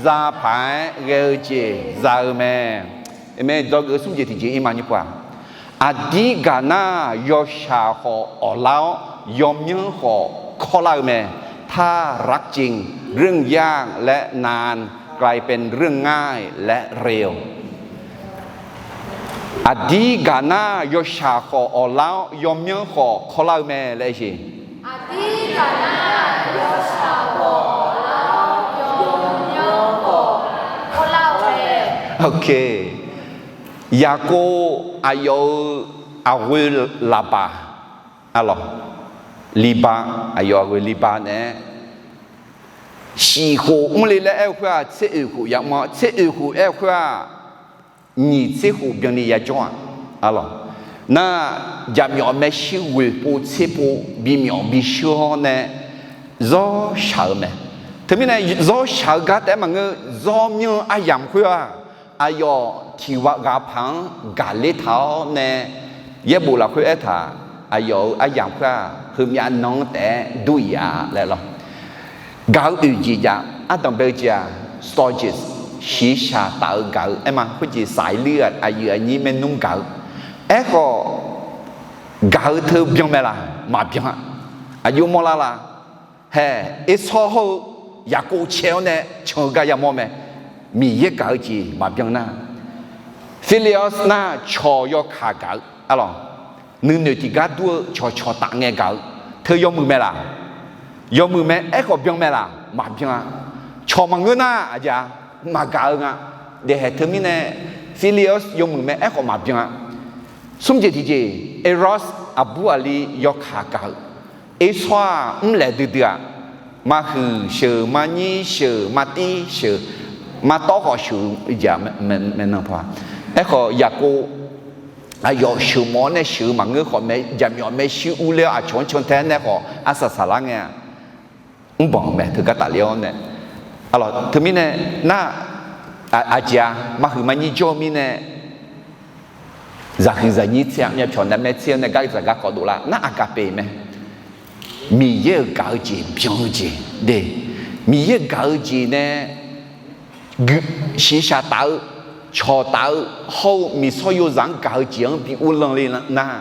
za paq-aer ghae-eu jeq za-eu mae. Amen. Dzawgeuf-eu smr jeq tiqjeq ir ma nymr pov-aq, aqdir gaq nar yawshaq khawf awqlar-awr, yawmyanr khawf kawrlar-eu mae. ถ้ารักจริง เรื่องยากและนานกลายเป็นเรื่องง่ายและเร็ว Aqdir gaq nar yawshaq khawf awqlar-awr, yawmyanr khawf kawrlar-eu mae laer sher. Ok, Yaqkov aqyawf-euq aqghoe Laba, arlawq, Liba, aqyawf aqghoe Liba naeq-aer, shiq khof mr le laer aer-eu khoer-aq, tser oeq khof yamr-awr, tser oeq khof aer-eu khoer-aq, nyiq tser khof byanni yajawr-aq, arlawq, nar, jaqmyawf maershuir ghoeq pov tser pov bimyawf bishir-awr nae zawr shaq-eu mae. Teumirnae zawr shaq-eu gar taef-aer maqngeur, zawr myanr-eu aryamq khoer-aq, aqyawf tiq ghaq paq-anr gaqler taq-awr nae, yaerbof lafkhoer aertaq, aqyawf-euq aryamq khoer-aq, heumyav nan-anr taef-aer dur-iq-a laer lawr. Gaq-eu oeq jeq jav, ardanq bae-eu jeq-aq, storges, shiqshaq taf-eu gaq-eu aer ma, khoerjeq saqler-eu aqyuif aqnyir maernmr gaq-eu. Aerkhawf, gaq-eu teu byan mae laq? Maqbyan-a. Aqjox mawrlar la? Hae, Ersawr hawr-eu Yaqkov cae-awr nae can-eu gar yamawr mae. Miqyaer gaq-eu jeq maqbyan nar, Phileas nar cawq yawkaq gaq-eu, arlawq, nuinoeq tiqgar dur-eu cawqcawq taf ngae gaq-eu teu yawmuiq mae laq? Yawmuiq mae. Aerkhawf byan mae laq? Maqbyan-a. Cawq maqngeur nar aqjeq-a, maqgaq-eu nga. Daefhaeq teumirnae Phileas yawmuiq mae, aerkhawf maqbyan-a. Smr jeq tiqjeq, Eros aqbur aqli yawkaq gaq-eu, Ersawr-aq mrlaeq duidui-aq, maqhuiq sheuq, maqnyir sheuq, maqtir sheuq, maqtawv khawf sheuq-eu jeq-a, maeqnan paw-a. Aerkhawf Yaqkov aqyawf sheuqmawf-awr nae sheuq-eu maqngeur khawf, jaqmyawf maershuir urler-awr aqcawq-anr cantae nae khawf arsaq saqlar ngae-a. Mrbanq-euq mae teugar tafler-awr nae. Arlawq, teumirnae nar, aqjeq-a, maqhuiq maqnyir jawr-eu mirnae, zaqhuiq zaqnyir tser-a, myavpyawq navmaer tser-awr nae gar zaq garkawv dovlar nar, aqgaqpeq mae. Miqyaer-euq gaq-eu jeq byan-eu jeq de. Miqyaer gaq-eu jeq nae shiqshaq taf-eu, cawq taf-eu hawr-eu miqsawr yozaq-anr gaq-eu jeq-anr bi uvlanr le nar,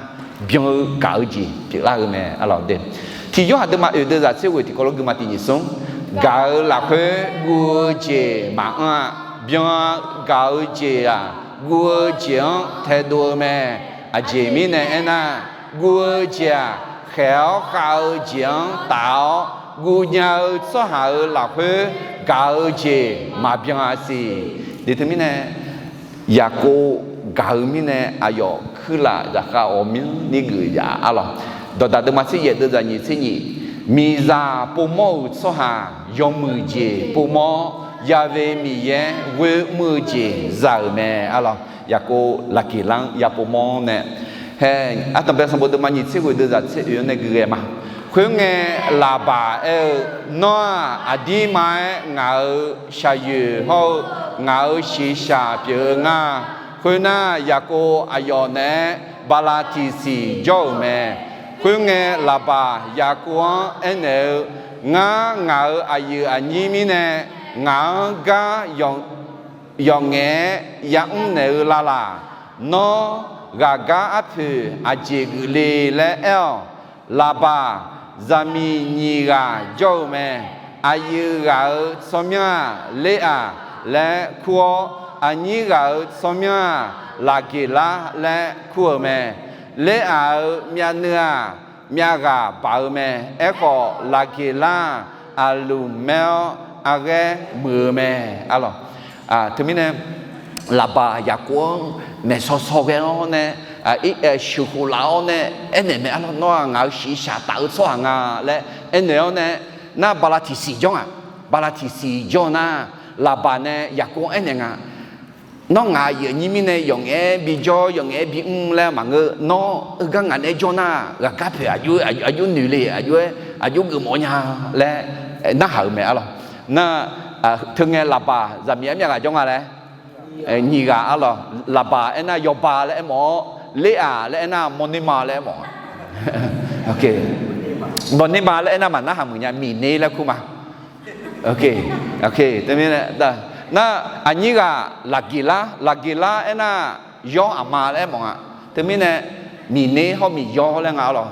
byan-eu gaq-eu jeq pyeuflar-eu mae, arlawq de. Tiq Yorhaq deuvma oeq deuvzaq tser ghoeq tiqkawv lof gui ma tiq nyiq smr. Gaq-eu lafkhoer guv-eu jeq maqanr-a. Byan-a gaq-eu jeq-aq, guv-eu jeq-anr taedov-eu mae. Aqjeq mirnae aernar, guv-eu jeq-aq, khaeq-awr khav-eu jeq-anr taf-awr, guv nya-eu tsawrhaq-euq lafkhoer gaq-eu jeq maqbyan-a siq. Teumirnae, Yaqkov gaq-eu mirnae aqyawf kuirlaf zaqkhav ghawqmyanrni geuf yaf-a, arlawq. Dawqdaq deuvma tser yaef deuvzaq nyiq tser nyiq. Miqzaq povmawr-euq tsawrhaq yawmuiq jeq povmawr-awr, yave Miqyaer ghoer mr-eu jeq za-euq mae, arlawq. Yaqkov laqgeq lar-anr ya povmawr-awr nae, hae, ardanqbae sanqbof deuvma nyiq tser ghoeq deuvzaq tser oeq-anr nae gui ghae ma. Khoerngae, Laqbaq aer-eu, Nawr-aq aqdirma-aer ngaq-euq shaqyoeq hawr-eu ngaq-euq shiqshaq pyeuf-eu ngar. Khoernar, Yaqkov aqyawf naeq-aer bala tiqsiq jawr-euq mae. Khoerngae, Laqbaq Yaqkov-anr aernaeq-eu, Ngar ngaq-euq aqyuif aqnyir mirnae ngaq-anr gar yawqngaef-aer ya'mr naeq-eu lalaq? Nawr ghaqgar arpoeq aqjeq geuf le laer aer-awq. Laqbaq zaqmiq nyiq ghaq jawr-eu mae. Aqyuif ghaq-euq tsawrmyanr-aq, Leraq laer kur-awr, aqnyir ghaq-euq tsawrmyanr-aq, Laqgeqlar laer kur-euq mae. Leraq-euq myavnuiv-aq, myavghaq baq-eu mae. Aerkhawf, Laqgeqlar-aq, aqlmq maer-awr arghaer muiq-eu mae, arlawq. Teumirnae, Laqbaq Yaqkov-anr maeqsaw saw ghae-awr nae, sheuqkhof laf-awr nae aernaeq mae, arlawq, Nawr-aq ngaq-euq shiqshaq taf-eu tsawrhaq nga laer aernaeq-awr nae, nar bala tiqsiq jawr-aq, bala tiqsiq jawr nar, Laqbaq nae Yaqkov-anr aernaeq nga, Nawr ngaq aqyuif aqnyir mirnae yawqngaef-aer bijawr, yawqngaef-aer bimr laer maqngeur. Nawr heugar ngaq naeq-aer jawr nar, ghaqgar poeq aqjox noeq le, aqjox-aer aqjox geufmawf nya laer narhaq-euq mae, arlawq. Nar, teungae Laqbaq zaqmiq-aer myavghaq jawr nga laer, nyiq ghaq, arlawq. Laqbaq aernar yawba laer aermawf-awr, Leraq laer aernar mawrnerma laer aermawf-a. Mawrnerma laer aernar maqnarhaq muiq nya, miqner laer kur ma. Teumirnae, nar, aqnyir ghaq Laqgeqlar, Laqgeqlar aernar yawr aqma laer aermawf nga. Teumirnae, miqner hawr miqyawr laer nga, arlawq.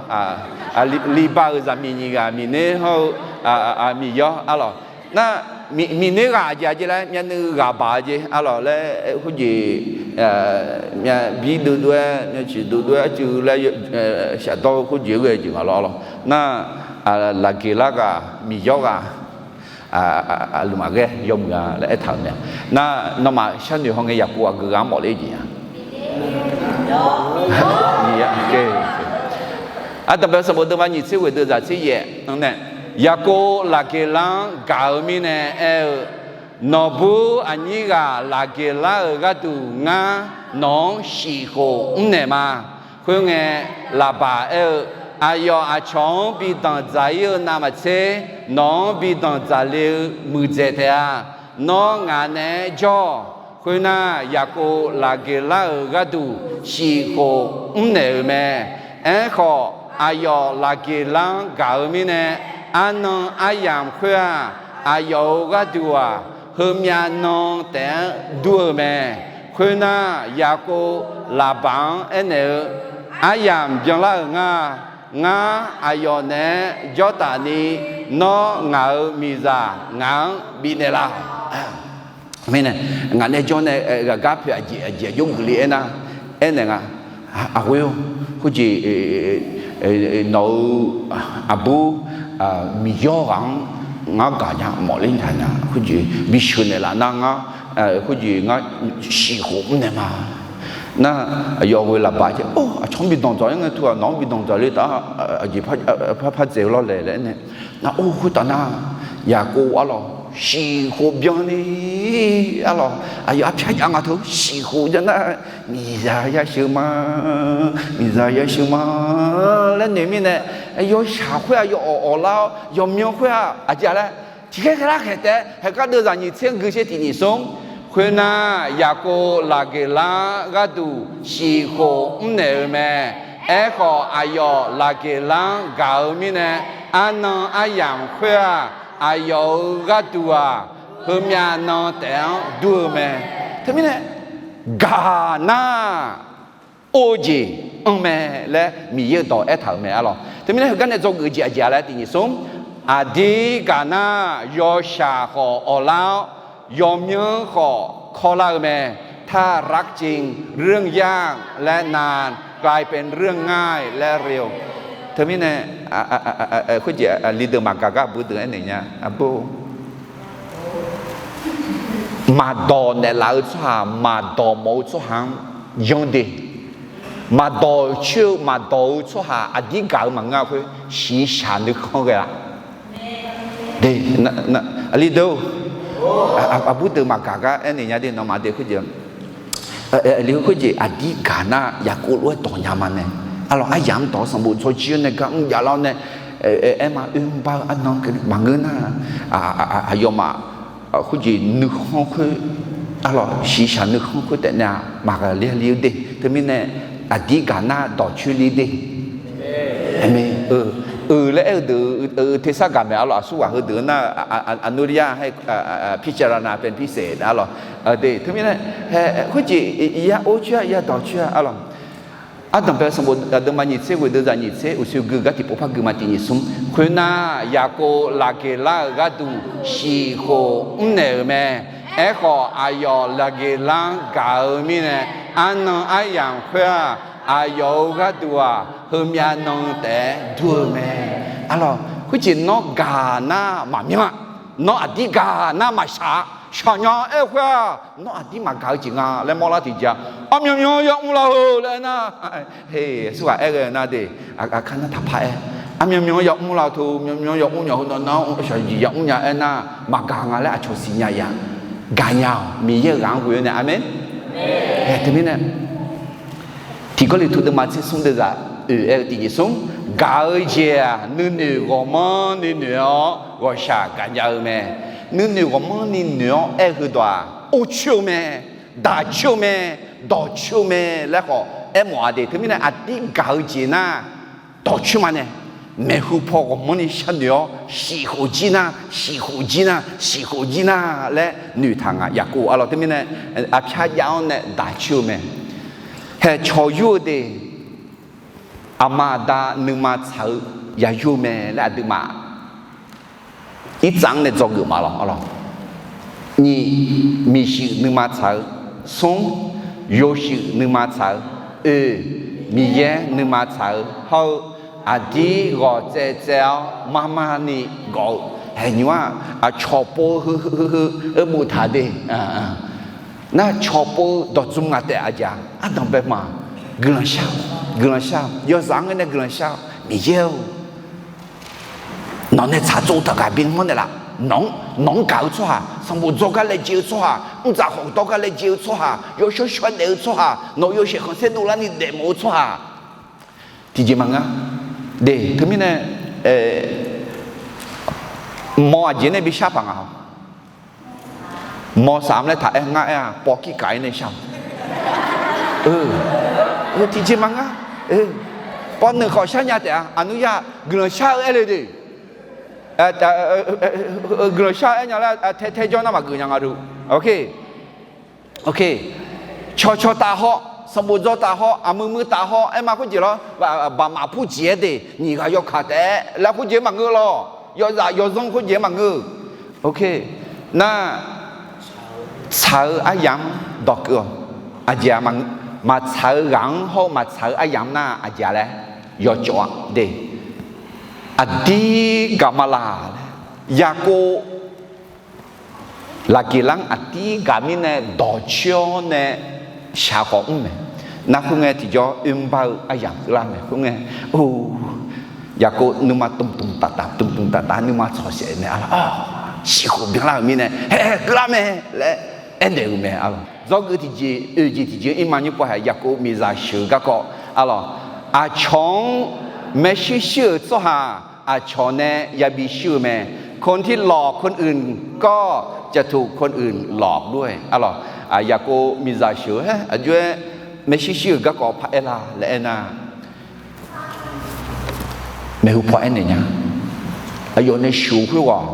Liqbaq-euq zaqmiq nyiq ghaq miqner hawr-eu miqyawr, arlawq. Nar, miqner ghaq aqjeq aqjeq laer myavnuiv ghaq baq-eu jeq, arlawq, laer khoerjeq, myavbir dovdov-aer, myavciq dovdov-aer arcuiv laer shafdawr-eu khoerjeq ghae jeq nga lawr, arlawq. Nar, Laqgeqlar ghaq, miqyawr ghaq, aqlmaf ghae yawmuiq-a laer aertaq-euq mae. Nar, nawmaf sharnoeq hawngae Yaqkov aqgeu ghaq-anr mawf ler jeq-a. Ardanqbae sanqbof deuvma nyiq tser ghoeq deuvzaq tser yaef-anr nae, Yaqkov Laqgeqlar-anr gaq-eu mirnae aer-eu, Nawqbur aqnyir ghaq Laqgeqlar-euq gharduq ngar nawq-anr shifkhof mrnaeq ma. Khoerngae, Laqbaq aer-eu, Aqyawf aqcawq-anr bi danqdzaq-ir-eu navmaqtser, nawq-anr bi danqdzaq le-eu muiqdzaeq taef-a. Nawr ngaq naeq-aer jawr-awq. Khoernar, Yaqkov lafgeq lar-euq gharduq siqkhof mrnaeq-euq mae. Aerkhawf, aqyawf lafgeq lar-anr gaq-eu mirnae, arnan aryamq khoer-aq, aqyawf-euq gharduq-aq, heumyav nan taef-anr dur-eu mae. Khoernar, Yaqkov Laqbaq-anr aernaeq-eu, Aryamq byanlar-euq nga. Ngar aqyawf naeq-aer jawrtaf ni, nawr ngaq-euq miqzaq ngaq-anr bifnaeq laf. Mirnae, ngaq nae jawr nae ghaqgar poeq aqjeq aqjeq aqjox geufle aernar, aernaeq nga. Aqghoer-or, khoerjeq nawq-euq aqbur Miqyaer-awr ghaq-anr ngar gaq nya mawf ler nya nya, khoerjeq bi sheuqnaeq laf nar ngar, khoerjeq ngar siqkhof mrnaeq ma. Nar, aqyawf ghoe Laqbaq jeq, or, aqcawq-anr bi danqdzaq-ir ngae teu-aq, nawq-anr bi danqdzaq le taf, aqjeq par par dzaeq-eu lawr laeq laer aernaeq. Nar, or, khoertav nar, Yaqkov arlawq siqkhof byanni, arlawq aqyawf arpyar jav nga teu siqkhof jar nar, miqzaq yasheuq ma, miqzaq yasheuq ma laer noeq mirnae, yawshaq khoer-aq yawawq awqlar-awr, yawqmyan khoer-aq aqjeq laer tiqkhaer khaerlar khaeq taef-aer haeqgar deuv zaq nyiq tser-anr gui sher tiq nyiq smr. Khoernar, Yaqkov lafgeq lar gharduq siqkhof mrnaeq-eu mae. Aerkhawf, aqyawf lafgeq lar-anr gaq-eu mirnae, arnan aryamq khoer-aq, aqyawf-euq gharduq-aq, heumyav nan taef-anr dur-eu mae. Teumirnae, gaq nar or-eu jeq anr mae laer Miqyaer-euq dawq aertaq-euq mae arlawq. Teumirnae, heugar nae dzawgeuf jeq aqjeq laer tiq nyiq smr. Aqdir gaq nar, yawshaq khawf awqlar-awr, yawmyanr khawf kawrlar-eu mae. ถ้ารักจริง เรื่องยากและนานกลายเป็นเรื่องง่ายและเร็ว. Teumirnae, khoerjeq aqli deuq maqgaq gar aqbur deuq aernaeq nya, aqbur. Maqdawq naeqlaf-eu tsawrhaq, maqdawq mawf-eu tsawrhaq-anr yanr de. Maqdawq coer-eu maqdawq-eu tsawrhaq aqdir gaq-eu maqngeur-a khoer, shiqshaq nuikhanr ghae-a. De, aqli deuq, aqbur deuq maqgaq gar aernaeq nya de, nawmaf de khoerjeq. Aqli khoerjeq aqdir gaq nar Yaqkov lof-aer dawq nya ma nae. Arlawq aryamq-anr dawq-eu sanqbof tsawrjir-awr nae gar mrjav lar-awr nae, aer ma oermr bar-eu arnan keuvni maqngeur nar, aqyawfmaf khoerjeq nuikhanr khoer, arlawq shiqshaq nuikhanr khoer taef nae-aq maqghaqler le-eu de. Teumirnae aqdir gaq nar dawqcoer le de. Aqmeq. Eu laer aer-eu deuq-eu tersar gaq maeq arlawq aqsurghaq heudeuq nar, aqnurya hae, พิจารณาเป็นพิเศษ arlawq. De teumirnae, khoerjeq ya or coer-a ya dawq coer-a arlawq. Ardanqbae sanqbof aqdeuma nyiq tser ghoeq deuv zaq nyiq tser uqshoe gui gar tiqpov par gui ma tiq nyiq smr. Khoernar, Yaqkov lafgeq lar-euq gharduq siqkhof mrnaeq-euq mae. Aerkhawf, aqyawf lafgeq lar-anr gaq-eu mirnae, arnan aryamq khoer-aq, aqyawf-euq gharduq-aq, heumyav nan taef-aer dur-eu mae. Arlawq khoerjeq nawr gaq nar maqmyanr-a. Nawr aqdir gaq nar maqshaq-a. Shaqnya aer-eu khoer-aq, nawr aqdir maqgaq-eu jeq nga laer mawrlar tiqjeq-a. Armyan myan-anr yamr laf-eu laer aernar, he, aqsurghaq aer ghae-eu nar de, aqkar nar taqpar aer. Armyan myan-anr yamr laf-eu teu, myan myan-anr yamr nya heu nawr nar shaqjeq yamr nya aernar, maqgaq nga laer aqcawq siqnya ya. Gaqnya-awq, Miqyaer-euq ghaq-anr ghoe-awr nae, aqmeq. Teumirnae, tiq Gawrliqtu deuvma tser smr deuv zaq oeq aer-eu tiq nyiq smr. Gaq-eu jeq-aq nuinoeq ghawqmanrni noeq-awr ghawqshaq gaqnya-eu mae. Nuinoeq ghawqmanrni noeq-awr aer-eu heudawq-aq, or coer-eu mae, daq coer-eu mae, dawq coer-eu mae laer khawf aermawf-a de. Teumirnae aqdir gaq-eu jeq nar dawq coer ma nae, maeqhu paw ghawqmanrni sharnoeq-awr siqkhof jir nar, siqkhof jir nar, siqkhof jir nar laer noeqtaq nga. Yaqkov arlawq teumirnae, aqpyar jav-anr nae daq coer-eu mae. Haeq cawq yur-eu de, aqma aqda nuima tsaq-eu ya yur-eu mae laer aqduimaf irtsav-anr nae dzawgeuf ma lawq arlawq. Nyiq, miqshuif nuima tsaq-eu. Smr, yawshuif nuima tsaq-eu. Oeq, Miqyaer nuima tsaq-eu hawr-eu, aqdir ghawq tsaev tsaev-awr mar mar ni gawf-eu. Haeq nymr-aq, aqcawq pov-eu heu heu heu heu-eu boftaq de. Nar cawq pov-eu dawqdzm ngaq taef aqjeq-aq, ardanqbae ma. Guiqlanq shar, guiqlanq shar, yawzaq-anr ngae nae guiqlanq shar-awq. Miqyaer-or, nawq nae tsaqtsov taq ghaq bimawr naeqlaf. Nawq-anr, nawq-anr gaq-eu tsawrhaq, sanqbof dzawr gar laejae-eu tsawrhaq, mrdzaq khawf dawr gar laejae-eu tsawrhaq, yawshawr shawr daef-eu tsawrhaq, nawq-eu yawshaef khanqsaer dovlarni daefmawf-eu tsawrhaq, tiqjeq maqngeur. De, teumirnae, mawq aqjeq nae bishar paq nga-awq. Mawq saf-anr laer taq-aer ngar aer-a, pawv kir kaq-ir nae shar-awq. Tiqjeq maqngeur. Pawv nuiq khawf shar nya taef-a. Aqnuiyar guiqlanq shar-eu aer le de. Guiqlanq shar-eu aer nya laer tae tae jawr nar maqgeuf nya nga du. Cawqcawq taf haw, sanqbof dzaw taf haw, aqmui mui taf haw aer ma khoerjeq lawr. Baqmaf purjeq-aer de nyiq ghaq yawkaq taef-aer laer khoerjeq maqngeur lawr. Yawzaf yawzanr khoerjeq maqngeur. Nar, tsaq-eu aryamq-anr dawqkeuv-awq. Aqjeq-aq, maqtsaq-eu ghaq-anr hawr-eu maqtsaq-eu aryamq nar aqjeq-a laer yawcawv-a de. Aqdir gaqma laq laer, Yaqkov Laqgeqlar-anr aqdir gaq mirnae dawqcoer-awr nae shaq khawf mr mae. Nar khoerngae tiqjawr oermr bar-eu aryamq keuvlar mae. Khoerngae, or, Yaqkov nuima tmqtmq taf taf tmqtmq taf taf nuima tsawqsaef mae. Arlawq, siqkhof byanlar-euq mirnae hae keuvlar mae laer aernaeq-eu mae. Arlawq, dzawgeuf tiqjeq oeq jeq tiqjeq-anr irma nymr pov hae Yaqkov miqzaq sheuq-eu garkawv. Arlawq, aqcawq-anr maershuir shuir-euq tsawrhaq aqcawq nae yabi shuir-eu mae. คนที่หลอกคนอื่นก็จะถูกคนอื่นหลอกด้วย Arlawq, Yaqkov miqzaq sheuq-aer aqjox-aer maershuir shuir-euq garkawv paraer la laer aernar, maeqhu paw aernaeq nya. Aqyawf nae sheuq khoerghaq,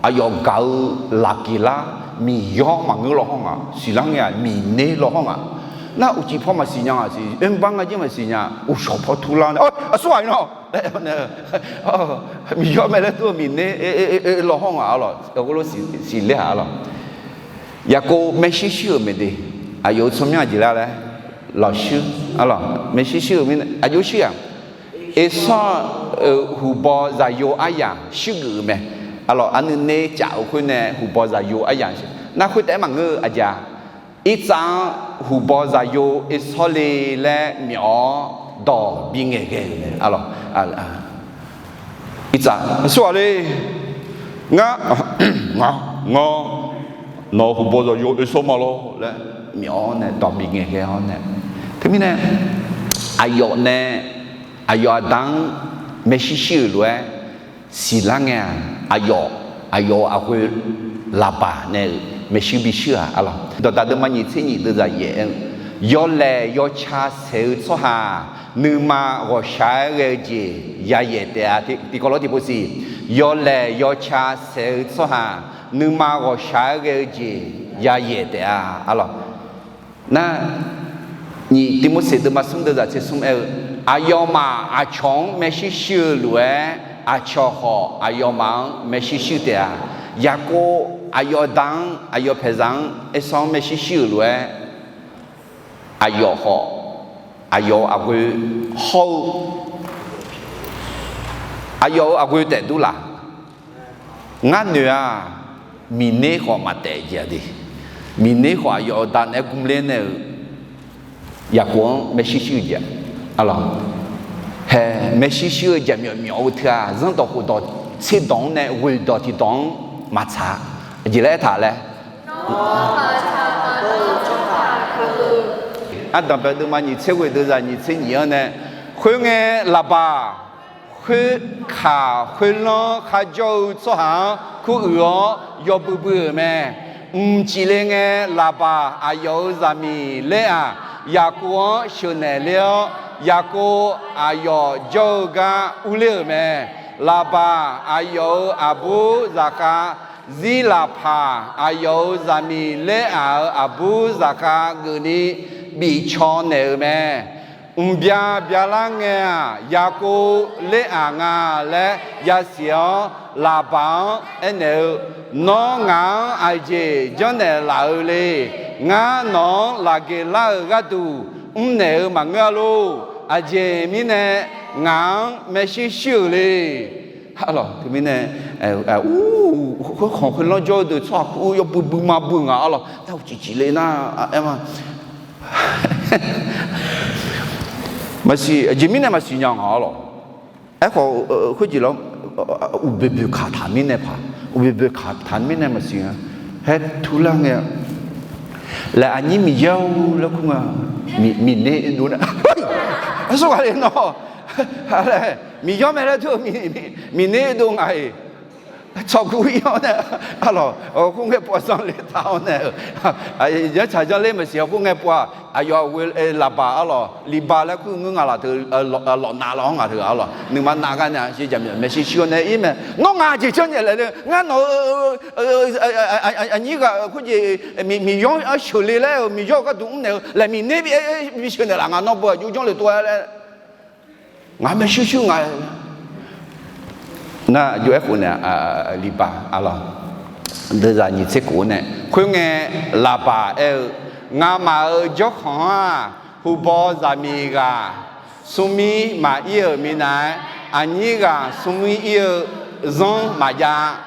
aqyawf gaq-eu Laqgeqlar Miqyaer maqngeur law hawr nga. Siqlar ngae-aq Miqner law hawr nga. Nar uqcif paw maqsiq nya nga siq, oermr bar nga jir maqsiq nya. Uqshawq paw turlar nae, aqsurghaq-ir nawr laer, Miqyaer mae laer tur-eu Miqner law hawr nga. Arlawq, heulof siqler-aq. Arlawq, Yaqkov maershuir shuir-euq mae de. Aqyawf-euq tsawrmyanr aqjeq lar laer lawqshuir. Arlawq, maershuir shuir-euq mirnae aqjox shuir-aq, Ersawr-euq huqbaw zaqyo aryamq shuirgeuf-euq mae. Arlawq, aqnuinae caf-euq khoer nae huqbaw zaqyo aryamq, nar khoer taef-aer maqngeur-eu aqjeq-a. Irtsav-anr huqbaw zaqyo Ersawr le laer myawf-awr dawq bingaeq ghae-euq mae. Arlawq, Irtsav, aqsurghaq le, ngar, ngar, nawq-euq huqbaw zaqyo Ersawr ma lawr laer myawf-awr nae dawq bingaeq ghae-awr nae, teumirnae aqyawf nae aqyawf aqda-anr maershuir shuir-euq lof-aer siqlar ngae-aq, aqyawf, aqyawf-euq aqghoe Laqbaq nae-euq maershuir bi shuir-aq. Arlawq, dawqdaq deuvma nyiq tser nyiq deuvzaq yaef-aer, yawlaeq yawca saeq-eu tsawrhaq nuima ghawqshaq-aer ghae-eu jeq yayaef taef-a. Tiqkawv lawr tiqpov siq, yawlaeq yawca saeq-eu tsawrhaq nuima ghawqshaq-aer ghae-eu jeq yayaef taef-a. Arlawq, nar, nyiq Tivmorseq deuvma smr deuvzaq tser smr aer-eu, aqyawfmaf aqcawq-anr maershuir shuir-eu lof-aer, aqcawq khawf aqyawfmaf-anr maershuir shuir taef-a. Yaqkov aqyawf da-anr, aqyawf paeqzaq-anr, Ersawr-anr maershuir shuir-euq lof-aer, aqyawf khawf aqyawf-euq aqghoe hawr-eu, aqyawf-euq aqghoe taef dur laf. Ngar noeq-aq, Miqner khawf maqtaef jeq-a de. Miqner khawf aqyawf-euq da naeq-aer gmr ler nae-euq Yaqkov-anr maershuir shuir-eu jeq-a. Arlawq, hae, maershuir shuir-eu jeq myawf myawf-eu teu-aq, zanrdawq khofdawq tserdawq-anr nae ghoeqdawq tiqdawq-anr maqtsaq-a. Aqjeq laer aertaq laer, Ardanqbae deuvma nyiq tser ghoeq deuvzaq nyiq tser nyiq-anr nae, khoerngae Laqbaq khoerkaq khoerlanr kharjawr-eu tsawrhaq-anr kuruiq-awr yawbui bui-euq mae. Mqcif le ngae, Laqbaq aqyawf-euq zaqmiq Ler-aq, Yaqkov-anr sheuqnaeq ler-awr, Yaqkov aqyawf jawr-eu gar urler-euq mae. Laqbaq aqyawf-euq aqbur zaqkhav Zirlaqpaq aqyawf-euq zaqmiq Ler-aq-euq aqbur zaqkhav geufni bifcaw naeq-euq mae. Mqbya byalar ngae-aq, Yaqkov Ler-aq nga laer yasiq-awr, Laqbaq-anr aernaeq-eu, Nawr ngaq-anr aqjeq janrnaeq laf-eu le. Ngar nawq-anr Laqgeqlar-euq gharduq mrnaeq-eu maqngeur-a lor. Aqjeq mirnae ngaq-anr maershuir shuir-euq le. Arlawq, teumirnae, khoerkhanq khoerlanr jawr-eu deuq tsawrhaq kur yawbui bui ma bui ngaq. Arlawq, nar uqcif cif le nar, aer ma. Maqsiq, aqjeq mirnae maqsiq nya ngaq. Arlawq, aerkhawf, khoerjeq lawr, uqboeq boeq kaq taq mirnae paq, uqboeq boeq kaq taq mirnae maqsiq nga. Haer turlar ngae, laer aqnyir Miqyaer-or laer kur nga. Miqner dov nar, aqsurghaq le nawr Laer, miqyawr mae laer teu, miqner dov ngaq-iq, tsawqguv-ir-awr nae, arlawq, khoerngae pov zanrler taq-awr nae-euq, yanrtsaq zanrler maqsiq-a, khoerngae pov-aq, aqyawf-euq ghoe laqbaq arlawq, liqbaq laer kur ngeur ngaq laf teu, lawf nav lawq-anr ngaq teu arlawq, nuima nav gar nae-a, maeqshi shuir-awr nae ir mae. Nawr ngaq jeq janrnyaef laef le, ngar nawq-eu aqnyir ghaq khoerjeq, miqyawr-anr sheuqle laer-euq, miqyawr-euq gharduq mrnaeq-eu laeqhmiq ner bi sheuqnaeq laf, ngaq nawr beu aqjox janrle tov-aer laer, ngaq maeqshi shuir ngaq-aer. Nar jov-aer khof nae, liqbaq arlawq, deuvzaq nyiq tser kof-eu nae, khoerngae laqbaq aer-eu, Ngamaf-euq jawrkhanq-anr-aq, hubaw zaqmiq ghaq smrmir maqir-euq minav-aer, aqnyir ghaq smrmir ir-eu zanr maqjav.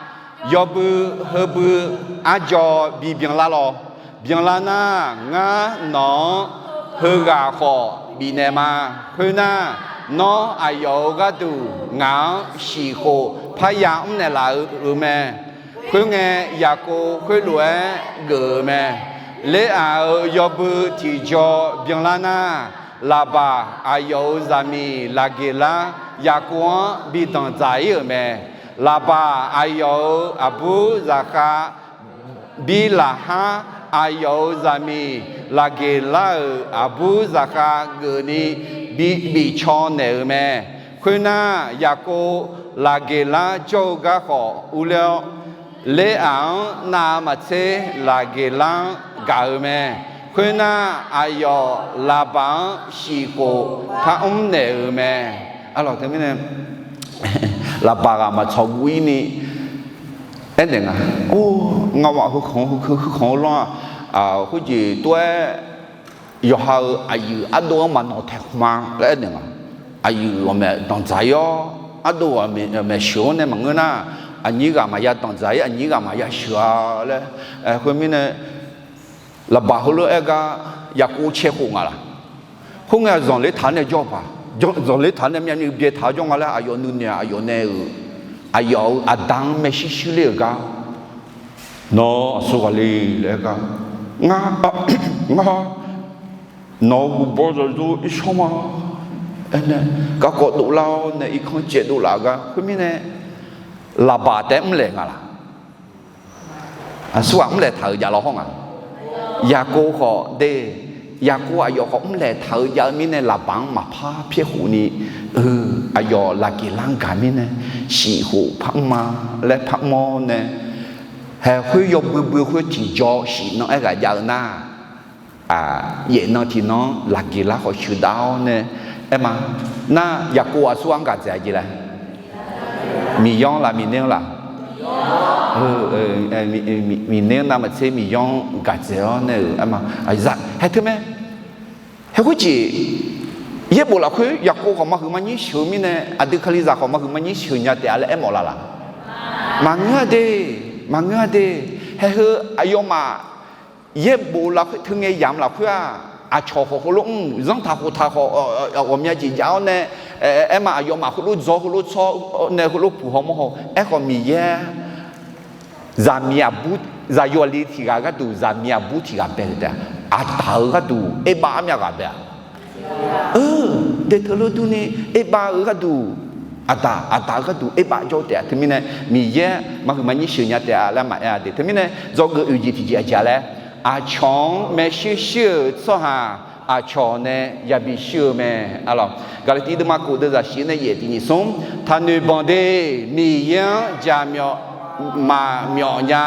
Yawbui heubui arjawv bibyan lar lawq. Byanlar nar, ngar nawq-anr heughaq khawf bifnaeq ma. Khoernar, nawr aqyawf-euq gharduq ngaq-anr shiqkhof parya mrnaeq laf-eu mae. Khoerngae, Yaqkov khoerlof-aer geuf-euq mae. Ler-aq-euq yawbui tiqjaw byanlar nar, Laqbaq aqyawf-euq zaqmiq Laqgeqlar Yaqkov-anr bi danqdzaq-ir-euq mae. Laqbaq aqyawf-euq aqbur zaqkhav Birlaqhar aqyawf-euq zaqmiq Laqgeqlar-euq aqbur zaqkhav geufni bi bifcaw naeq-euq mae. Khoernar, Yaqkov Laqgeqlar jawr-eu gar khawf urler-awr, Ler-aq-anr navmaqtser Laqgeqlar-anr gaq-eu mae. Khoernar, aqyawf Laqbaq-anr shiqkhof parmr naeq-euq mae. Arlawq, teumirnae Laqbaq ghaq maqtsawq guv-ir ni aernaeq nga. Or, ngawaq heu khanq-eu lawr-aq, khoerjeq tov-aer yawqha-euq aqyuif ardov-anr maqnawq taeq khmq-a laer aernaeq nga. Aqyuif ghawqmaeq danqdzaq-ir-awr, ardov ghawqmaeq sheuq-awr nae maqngeur nar, aqnyir ghaq maqya danqdzaq-ir, aqnyir ghaq maqya sheuq-a laer. Khoermirnae, Laqbaq heulof-aer gar Yaqkov cae khof nga laq. Khoerngae, zanqler taq-anr nae jawr paq, zanqler taq-anr nae myavnuiv byae taq-awr jawr nga laer aqyawf nuinoeq-aq, aqyawf nae-euq, aqyawf-euq aqda-anr maershuir shuir ler-euq gar, Nawr aqsur ghaq le laer aer gar, Ngar, ngar nawq-euq huqbawr zawqzor irshawr ma. Aernae, garkawv dovlar-awr nae irkanr caev dovlaf-eu gar. Khoermirnae, Laqbaq taef-aer mrlaeq nga laq. Aqsurghaq mrlaeq taq-euq jav lawr hawr nga. Yaqkov khawf de, Yaqkov aqyawf khawf mrlaeq taq-eu jav-eu mirnae, Laqbaq-anr maqpar pyaer khof ni, aqyawf Laqgeqlar-anr gaq mirnae, shiqkhof parmr ma laer parmr-awr nae, haeq khoer yawbui bui khoer tiqjaw shif nan aerghaq jav-eu nar, yaef nan tiqnan-anr Laqgeqlar khawf sheuqdav-awr nae aer ma. Nar, Yaqkov aqsur-anr gaq dzaeq-a jeq laer, Miqyaer-anr laf, Miqner-anr laf? Miqner-anr navmaqtser Miqyaer-anr gaq dzaeq-awr nae-euq aer ma. Haeq teu mae. Haeq khoerjeq, yaerbof lafkhoer Yaqkov khawf maqhuiq maqnyir sheuq-eu mirnae, aqdui Kalizaq khawf maqhuiq maqnyir sheuq nya taef-a laer aermawf laf laq? Maqngeur-a de, maqngeur-a de. Haeq heu aqyawfmaf yaerbof lafkhoer teungae yamq lafkhoer-aq, aqcawq khawf heulof mr, zanrtaq khoftaq khawf, ghawqmya jeq jav-awr nae, aer ma, aqyawfmaf heulof dzaw heulof tsawr nae heulof puq haw mawr haw. Aerkhawf Miqyaer zaqmiq aqbur, zaqyo aqli tiq ghaq gharduq zaqmiq aqbur tiq ghaq bae-euq taef-a. Aqdaq-euq gharduq erbav armyav ghaq bae-a. Daeteu lor durni, erbav-eu gharduq, aqdaq, aqdaq-eu gharduq erbav jawr taef-a. Teumirnae Miqyaer maqhuiq maqnyir sheuq nya taef-a laer maqaer-a de. Teumirnae dzawgeuf oeq jeq tiqjeq aqjeq-a laer, aqcawq-anr maershuir shuir-euq tsawrhaq aqcawq nae yabi shuir-eu mae. Arlawq, Gaqlaqtiv deuvma kof deuvzaq shif nae yaef tiq nyiq smr, taqnoeq banq de. Miqyaer-anr jaqmyawf maqmyawf nya.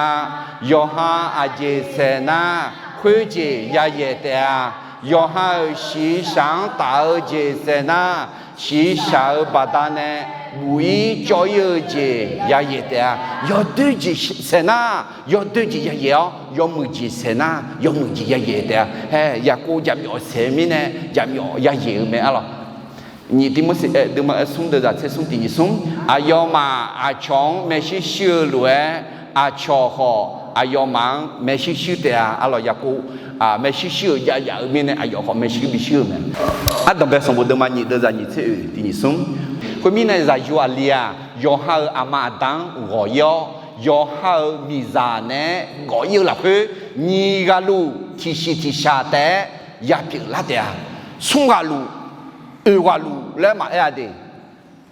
Yawqha aqjeq saeq nar, khoerjeq yayaeq taef-a. Yawqha-euq shiqshaq-anr taf-eu jeq saeq nar, shiqshaq-euq baqdanae buq-ir cawv-ir-eu jeq yayaeq taef-a. Yawdoer jeq saeq nar, yawdoer jeq yayaeq-awr, yawmuiq jeq saeq nar, yawmuiq jeq yayaeq taef-a. Hae, Yaqkov jaqmyawf saeq-eu mirnae, jaqmyawf yayaeq-eu mae. Arlawq, nyiq Tiqmorseq deuvma smr deuvzaq tser smr tiq nyiq smr, aqyawfmaf aqcawq-anr maershuir shuir-eu lof-aer, aqcawq khawf aqyawfmaf-anr maershuir shuir taef-a. Arlawq, Yaqkov maershuir shuir-euq jav yaf-eu mirnae, aqyawf khawf maershuir bi shuir-eu mae. Ardanqbae sanqbof deuvma nyiq deuvzaq nyiq tser oeq tiq nyiq smr, khoermirnae zaqyo aqli-aq, yawqha-euq aqma aqda-anr ghawq-ir-awr, yawqha-euq miqzaq naeq-aer gawq-ir-eu lafkhoer, nyiq ghaq luf tiqshiq tiqshaq taef-aer yapyeuf lar taef-a. Smr ghaq luf oeq ghaq luf laer maqaer-a de.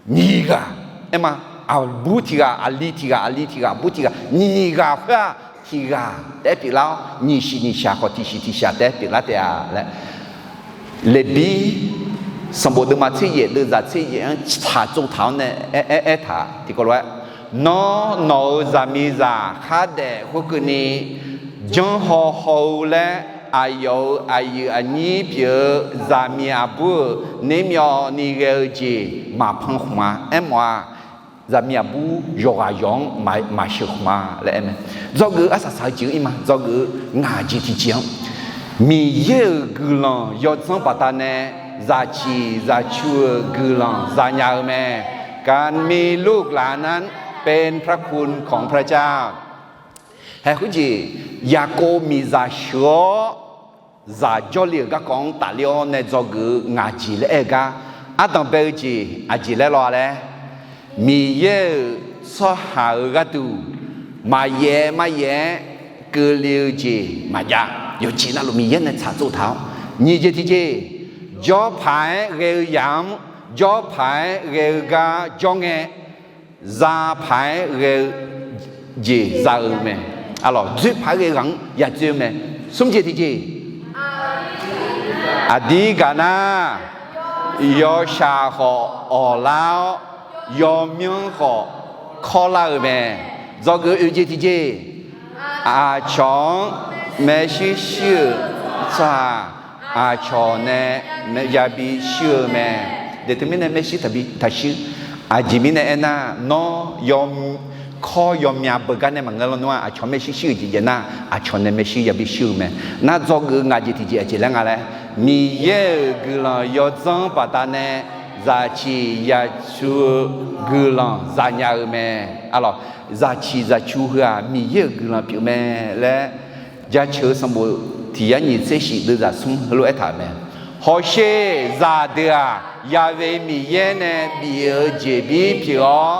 Nyiq ghaq aer ma. Aqbur tiq ghaq, aqli tiq ghaq, aqli tiq ghaq, aqbur tiq ghaq, nyiq ghaq khoer-aq tiq ghaq taef-aer pyeuflar-awr, nyiq siq nyiq shaq khawf tiq siq tiq shaq taef-aer pyeuflar taef-a laer. Leqbir sanqbof deuvma tser yaef deuvzaq tser yaef-anr tsaqtsov taq-awr nae aer, aer, aertaq tiqkawv lof-aer, Nawr, nawq-euq zaqmiqzaq khardaef khoerkeuvni janrhaw haw-eu laer, aqyawf-euq aqyuif aqnyir pyeuf-eu zaqmiq aqbur-euq nermyawvni ghae-eu jeq maqpan khmq-a. Aermawf-aq, zaqmiq aqbur yawqghaq yawq-anr maq, maqsheuq khmq-a laer aer mae. Dzawgeuf-eu arsaq saq-eu jeq-anr ir ma. Dzawgeuf-eu ngaq jeq tiqjeq-anr, Miqyaer-euq guiqlanq yawdzanr baqdanae zaqciq zaqcu-euq guiqlanq zanya-eu mae. การมีลูกหลานนั้นเป็นพระคุณของพระเจ้า Haeq khoerjeq, Yaqkov miqzaq sheuq-awr zaq jawrle-euq garkawv-anr tafler-awr nae dzawgeuf-eu ngaq jeq laer aer-eu gar, ardanq bae-eu jeq aqjeq laer law-a laer, Miqyaer-euq tsawrhaq-euq gharduq maqyaef maryaef-aer keuvle-eu jeq maqjav. Yawqjeq navluf Miqyaer nae tsaqtsov taq-awr, nyiq jeq tiqjeq, jawrpaq-aer ghae-eu yamq-anr jawrpaq-aer ghae-eu gar jawr ngae, zapaq-aer ghae-eu jeq za-eu mae. Aqlawq, dzoerpaq-aer ghae-eu ghaq-anr ya dzoer-eu mae. Smr jeq tiqjeq, aqdir gaq nar, yawshaq khawf awqlar-awr, yawmyanr khawf kawrlar-eu mae. Dzawgeuf oeq jeq tiqjeq, aqcawq-anr maershuir shuir-euq tsawrhaq aqcawq nae yabi shuir-eu mae. Deq teumirnae maershuir taqbi taqshuir. Aqjeq mirnae aernar, nawr yaw, kawr yawmya beugar nae maqngeur lawnmr-aq, aqcawq maershuir shuir-euq jeq jav nar, aqcawq nae maershuir yabi shuir-eu mae. Nar dzawgeuf-eu ngaq jeq tiqjeq aqjeq laer nga laer, Miqyaer-euq guiqlanq yawdzanr baqdanae zaqciq zaqcu-eu guiqlanq zanya-eu mae. Aqlawq, zaqciq zaqcu heu-aq Miqyaer-euq guiqlanq pyeuf mae laer, Jaceuq-eu sanqbof tiq yar nyiq tser shif deuvzaq smr heulof-aer taq-euq mae. Hawsher zaqdeuq-aq, Yaqve Miqyaer nae bif-eu jeqbir pyeuf-awr,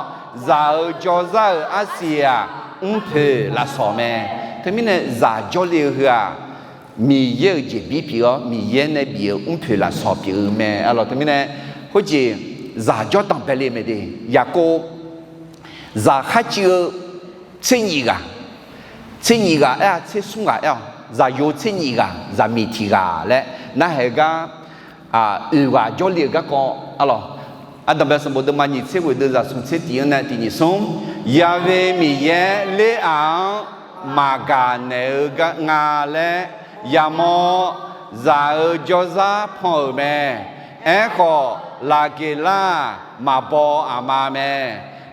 zaq-eu jawrzar-euq arsiq-aq, mrpoeq lafsawq mae. Teumirnae zaq jawrle-eu heu-aq, Miqyaer-euq jeqbir pyeuf-awr, Miqyaer nae bif-eu mrpoeq lafsawq pyeuf-eu mae. Aqlawq teumirnae khoerjeq zaq jawrdanq bae le mae de. Yaqkov zaq kharcuiv-eu tser nyif ghaq, tser nyif ghaq aer-a, tser smr ghaq aer-awq, zaqyo tser nyif ghaq, zaqmiq tiq ghaq laer narhaq-eu gar, oeq ghaq jawrle-euq garkawv, aqlawq, ardanq bae sanqbof deuvma nyiq tser ghoeq deuvzaq smq tser tiq-anr nae tiq nyiq smr, Yaqve Miqyaer Leraq-anr maqgaq naeq-eu nga laer yamawr-awr, zaq-eu jawrzar pan-euq mae. Aerkhawf, Laqgeqlar-aq, maqbaw aqma mae.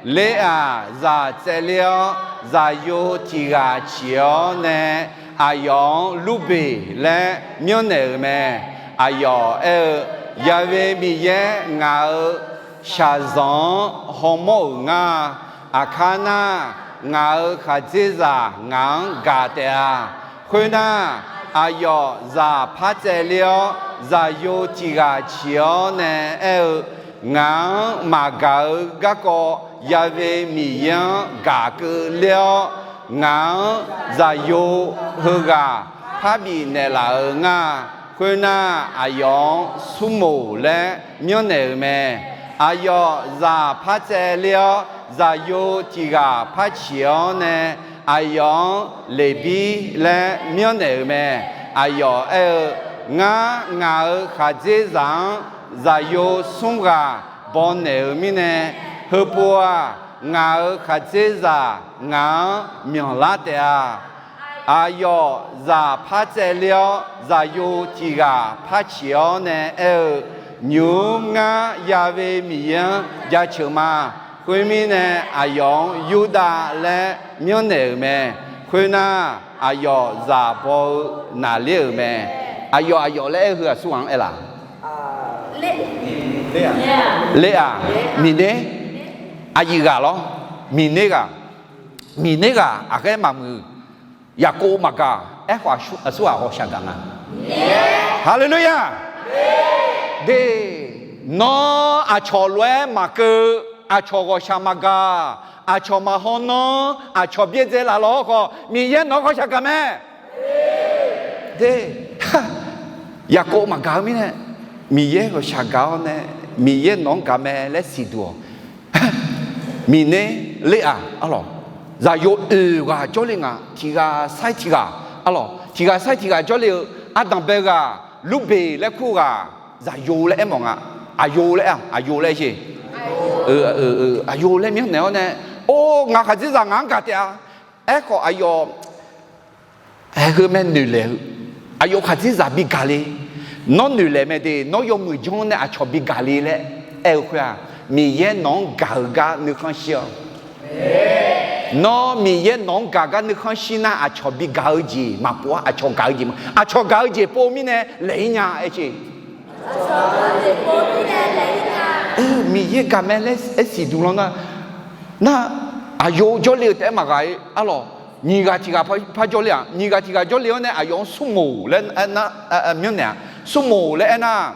Leraq zaq tsaevler-awr, zaqyo tiq ghaq ciq-awr nae aqyawf-anr Lurbeq laer myanrnaeq-euq mae. Aqyawf aer-eu, Yaqve Miqyaer ngaq-euq shaqzanq-anr hawmawr-euq nga. Aqkar nar, ngaq-euq khaqdzerzaq ngaq-anr gaq taef-a. Khoernar, aqyawf zaq par tsaevler-awr, zaqyo tiq ghaq ciq-awr nae aer-eu, Ngaq-anr maqgaq-eu garkawv Yaqve Miqyaer-anr gaq keuvler-awr, ngaq-anr zaqyo heughaq par bifnaeq laf-euq nga. Khoernar, aqyawf-anr Smrmoq laer myanrnaeq-euq mae. Aqyawf zaq par tsaevler-awr, zaqyo tiq ghaq par ciq-awr nae aqyawf-anr Leqbir laer myanrnaeq-euq mae. Aqyawf aer-eu, Ngar, ngaq-euq khaqdzerzaq-anr zaqyo smr ghaq bawnaeq-euq mirnae, heupov-aq, ngaq-euq khaqdzerzaq ngaq-anr myanqlar taef-a. Aqyawf zaq par tsaevler-awr, zaqyo tiq ghaq par ciq-awr nae aer-eu, Nymq-mr ngar Yaqve Miqyaer-anr jaceuq ma. Khoermirnae, aqyawf-anr Yurdav laer myanrnaeq-euq mae. Khoernar, aqyawf zaq baw-eu naqler-euq mae. Aqyawf, aqyawf laer aer-eu heu aqsur ghaq-anr aer laf? Ler-aq, Miqner, aqyuif ghaq lawr, Miqner ghaq, Miqner ghaq aqghaer maqmuiq, Yaqkov maqgaq, aerkhawf aqsur ghaq ghawqshaq gaq nga. Haleluya! De, nawr aqcawq lof-aer maqkeuv, aqcawq ghawqshaq maqgaq, aqcawq maqhaw nanr, aqcawq byaerdzae laf lawq-awr khawf, Miqyaer nawq-anr ghawqshaq gaq mae. De, Yaqkov maqgaq-eu mirnae, Miqyaer ghawqshaq gaq-awr nae Miqyaer nawq-anr gaq mae laer siqduq-awq. Miqner ler-aq, arlawq, zaqyo oeq ghaq jawrle nga. Tiq ghaq sair tiq ghaq, arlawq, tiq ghaq sair tiq ghaq jawrle-eu, ardanq bae ghaq, Lurbeq laer kur ghaq, zaqyo laer aermawf nga. Aqyo laer aer-aq, aqyo laer aer jeq. Aqyo laer myanrnaeq-awr nae, or, ngaq khaqdzerzaq ngaq-anr gaq taef-a. Aerkhawf aqyawf, aer, heu mae noeqlaeq-eu, aqyawf khaqdzerzaq bi gaq le. Nawr noeqlaeq mae de, nawr yawmuiq janr nae aqcawq bi gaq le laer aer-eu khoer-aq, Miqyaer nawq-anr gaq-eu gar nuikhanr shir-awq. Nawr Miqyaer nawq-anr gaq gar nuikhanr shir nar, aqcawq bi gaq-eu jeq maqpov-ar. Aqcawq gaq-eu jeq ma, aqcawq gaq-eu jeq pov mirnae laeq-ir nya aer jeq. Miqyaer gaq mae laer aer siqduq lan nar, nar, aqyawf jawrle-eu taef-aer maqghaq-ir, arlawq, nyiq ghaq tiq ghaq par jawrle-aq, nyiq ghaq tiq ghaq jawrle-awr nae aqyawf-anr smrmoq laer aer nar, myanrnaeq-aq, smrmoq laer aer nar,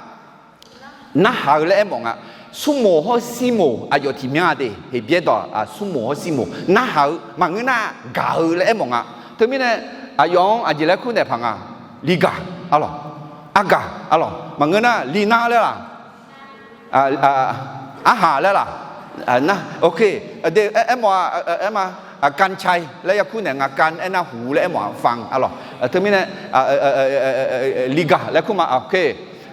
narhaq-eu laer aermawf nga. Smrmoq hawr sirmoq aqyawf tiq myanr-a de. Heqbyaer dawq-aq, smrmoq hawr sirmoq narhaq-eu maqngeur nar gaq-eu laer aermawf nga. Teumirnae aqyawf-anr aqjeq laer kur naeq paq nga. Ligaq, arlawq, argaq, arlawq, maqngeur nar linar laer laq, arhaq laer laq, nar, ok, de, aermawf-a, aerma, กัญชัย laer yakur naeq nga. กัญ aernar huq laer aermawf-a, ฟัง arlawq. Teumirnae ligaq laer kur ma, ok.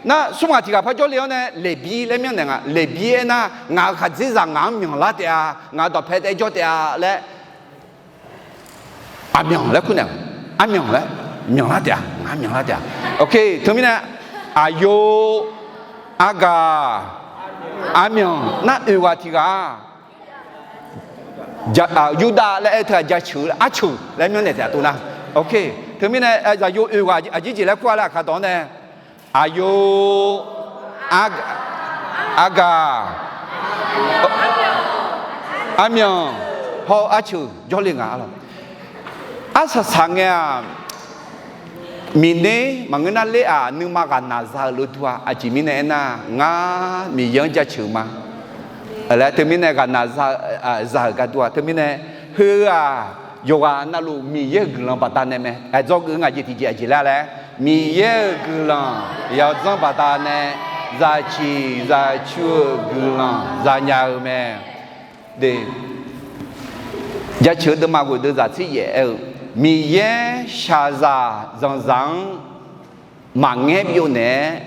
Nar smr ghaq tiq ghaq par jawrle-awr nae Leqbir laer myanrnaeq nga. Leqbir aernar, ngaq-euq khaqdzerzaq ngaq-anr myanq lar taef-a, ngaq-euq dawqpae taef-aer jawr taef-a laer, aqmyanq laer kur naeq, armyanq laer myanq lar taef-a, ngaq-anr myanq lar taef-a. Ok, teumirnae aqyo, argaq, armyanq nar oeq ghaq tiq ghaq-a. Yurdav laer aer teu-aq jaceuq laer, arceuq laer myanrnaeq taef-a tov nar. Ok, teumirnae zaqyo oeq ghaq aqjeq jeq laer kur-a laer aqkar dawq-anr nae, aqyo, argaq, armyanq, hawr-eu arceuq jawrle nga, arlawq. Arsaq saq ngae-aq, Miqner maqngeur nar ler-aq, nuima ghaqnaq za-euq lof dur-a. Aqjeq mirnae aernar, ngar Miqyaer-anr jaceuq ma laer, teumirnae ghaqnaq za-euq gar dur-a. Teumirnae heu-aq, yawqghaq navluf Miqyaer-euq guiqlanq baqdanae mae. Aqdzawgeuf ngaq jeq tiqjeq aqjeq laer laer, Miqyaer-euq guiqlanq yawdzanr baqdanae, zaqciq zaqcu-euq guiqlanq zanya-eu mae. Jaceuq-eu deuvma ghoeq deuvzaq tser yaef aer-eu, Miqyaer shaqzaq zanqzaq-anr maqngaer byov naeq-aer,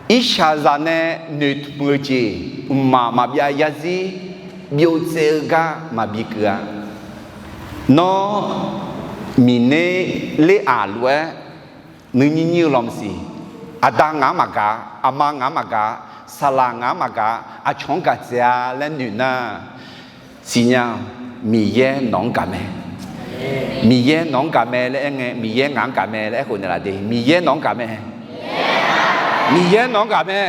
irshaqzaq nae noeqtmq-eu jeq mqmaq maqbyav yarzir byov tsaev-eu gar maqbi keuv-a. Nawr Miqner ler-aq lof-aer nuinyir nyir-eu lawmsiq, aqda ngaq-anr maqgaq, aqma ngaq-anr maqgaq, saqlaq ngaq-anr maqgaq, aqcawq-anr gaq tsaev-a laer noeq nar, siqnya, Miqyaer nawq-anr gaq mae. Miqyaer nawq-anr gaq mae laer aer ngae, Miqyaer ngaq-anr gaq mae laer aerkhof naeqlaf de. Miqyaer nawq-anr gaq mae. Miqyaer nawq-anr gaq mae.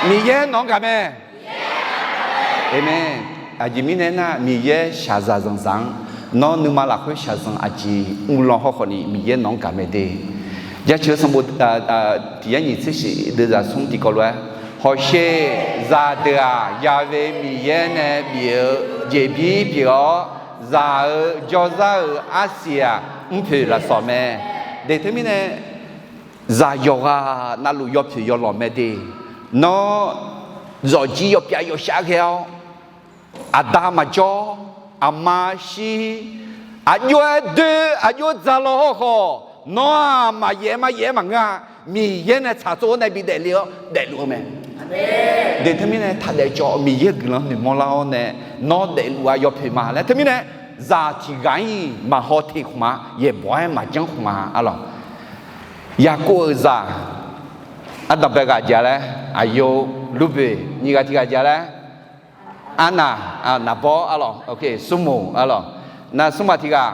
Miqyaer nawq-anr gaq mae. Aqmeq. Aqjeq mirnae aernar, Miqyaer shaqzaq zanqzaq-anr, nawr nuima lafkhoer shaqzanq aqjeq uvlanr hawkhawf ni Miqyaer nawq-anr gaq mae de. Jaceuq-eu sanqbof tiq yar nyiq tser shif deuvzaq smr tiqkawv lof-aer, hawsher, zaqdeuq-aq, Yaqve Miqyaer nae bif-eu jeqbir pyeuf-awr, zaq-euq jawrzar-euq arsiq-aq, mrpoeq lafsawq mae. De teumirnae, zaq yawqghaq navluf yawpoeq yawlawq mae de. Nawr zawqjir yawpyav yawshar ghae-awr, aqda maqjawr, aqma shir, aqjox-aer doer, aqjox dzaq law hawkhawf, nawr-aq maqyaef-aer maqyaef-aer maqngeur-a. Miqyaer nae tsaqtsov-awr nae bi daefle-awr daefluf-eu mae. De teumirnae taqdaef cawv, Miqyaer guiqlanq noeqmawr lar-awr nae, nawr daefluf-a yawpoeq ma laer. Teumirnae zaq tiq ghaq-ir maqhaw teq khmq-a, yaeqbawq-aer maqjanr khmq-a, arlawq. Yaqkov-euq zaq, ardanqbae ghaq aqjeq-a laer, aqyawf, Lurbeq, nyiq ghaq tiq ghaq aqjeq-a laer, arnaq, naqbawr, arlawq, smrmoq, arlawq, nar smrmaq tiq ghaq,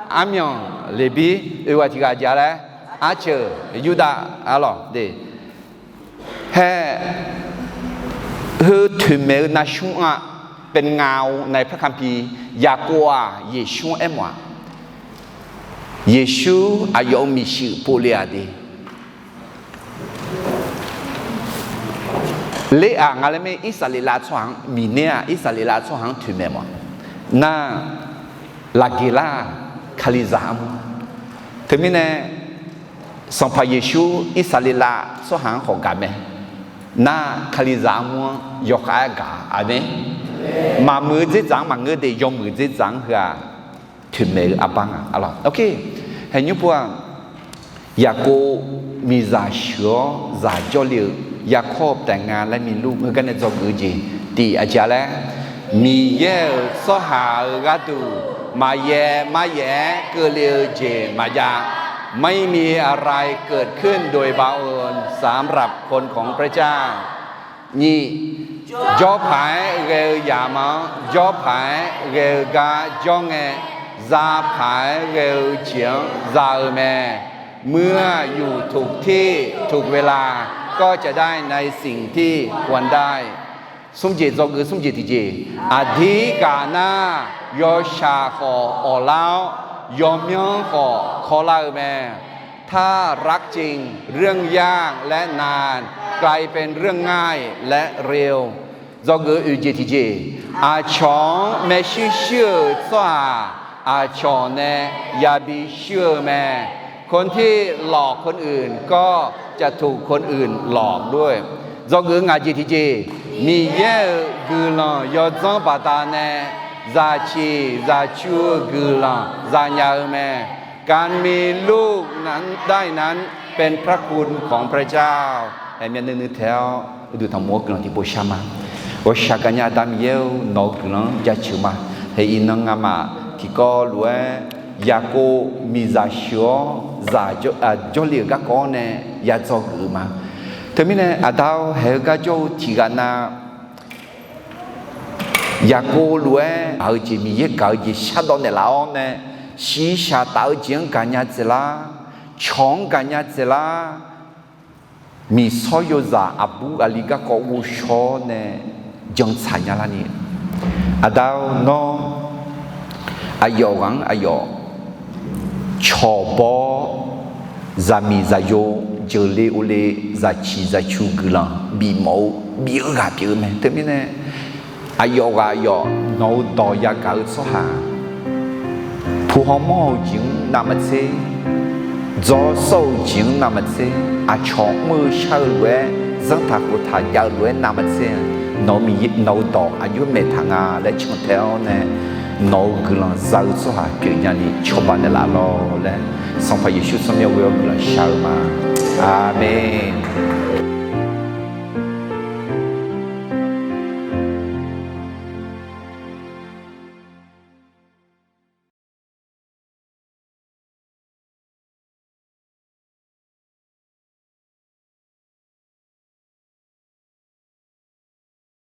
armyanq, Leqbir, oeq ghaq tiq ghaq aqjeq-a laer, arceuq, Yurdav, arlawq de. Hae, heu toeqmaeq-eu navsmr-a, เป็นเงาในพระคัมภีร์ Yaqkov-aq Yeqsur-anr aermawf-a. Yeqsur aqyawf-euq miqshuif povle-aq de. Ler-aq nga laer mae, Irsaqleqlav tsawrhaq-anr, Miqner-aq Irsaqleqlav tsawrhaq-anr toeqmaeq mawf-a. Nar, Laqgeqlar-aq Kalizaq armur. Teumirnae, Sanqpaq Yeqsur Irsaqleqlav tsawrhaq-anr khawf gaq mae. Nar Kalizaq armur-anr yawkhav-aer gaq-a aqnae. Maqmuiq-eu dzerdzaq-anr maqngeur de, yawmuiq dzerdzaq-anr heu-aq, toeqmaeq-eu arbar nga. Aqlawq, ok. Haeqnymr pov-aq, Yaqkov miqzaq sheuq-awr zaq jawrle-eu, อย่าคบแต่งงานและมีลูก heugar nae dzawgeuf-eu jeq tiq aqjeq-a laer, Miqyaer-euq tsawrhaq-euq gharduq maqyaer maryaef-aer keuvle-eu jeq maqjav. ไม่มีอะไรเกิดขึ้นโดยบังเอิญสำหรับคนของพระเจ้า Nyiq, jawrpaq-aer ghae-eu yamq-anr jawrpaq-aer ghae-eu gar jawr ngae, zapaq-aer ghae-eu jeq-anr za-eu mae. เมื่ออยู่ถูกที่ถูกเวลา ก็จะได้ในสิ่งที่ควรได้ Smr jeq dzawgeuf smr jeq tiqjeq. Aqdir gaq nar, yawshaq khawf awqlar-awr, yawmyanr khawf kawrlar-eu mae. ถ้ารักจริงเรื่องยากและนานกลายเป็นเรื่องง่ายและเร็ว Dzawgeuf oeq jeq tiqjeq. Aqcawq-anr maershuir shuir-euq tsawrhaq aqcawq nae yabi shuir-eu mae. คนที่หลอกคนอื่นก็จะถูกคนอื่นหลอกด้วย Dzawgeuf ngaq jeq tiqjeq. Miqyaer-euq guiqlanq yawdzanr baqdanae zaqciq zaqcu-eu guiqlanq zanya-eu mae. การมีลูกนั้นได้นั้นเป็นพระคุณของพระเจ้า Haeq myavnuiv nuiv taeq-awr uqduq tanqmof-awr guiqlanq tiqpov shar ma. Ghawqshaq gaqnya Aqda Miqyaer-or, nawq-euq guiqlanq-anr jaceuq ma. Haeq iqnan ngamaf tiqkawv lof-aer Yaqkov miqzaq sheuq-awr zaq jawrle-euq garkawv-anr nae ya dzawgeuf-eu ma. Teumirnae Aqda-or, haeq-eu gar jawr-eu tiqghaq nav Yaqkov lof-aer gaq-eu jeq, Miqyaer gaq-eu jeq shardawv naeqlaf-awr nae, shiqshaq taf-eu jeq-anr gaqnya dzaeqlar, cawq-anr gaqnya dzaeqlar, miqsawr yozaq aqbur aqli garkawv ghovshaw-awr nae jantsaq nya larni, Aqda-or, nawr aqyawf ghaq-anr aqyawf cawqbaw-awr, zaqmiq zaqyo, jeuqle ovle, zaqciq zaqcu guiqlanq bifmawf-eu bif-eu ghaq pyeuf-eu mae. Teumirnae aqyawf ghaq aqyawf nawq-eu dawq yagaq-eu tsawrhaq, pu hawmawr-eu jeq-anr navmaqtser, dzawrsawr-eu jeq-anr navmaqtser, aqcawq mr-eu shar-eu lof-aer zanrtaq khoftaq jav-eu lof-aer navmaqtser, nawq-eu dawq aqjox maeqtaq nga laer cantae-awr nae, nawq-eu guiqlanq za-eu tsawrhaq pyeufnya ni cawba naeqlaf lawr laer, Sanqpaq Yeqsur tsawrmyanr ghoe-awr guiqlanq shar-eu ma. Aqmeq.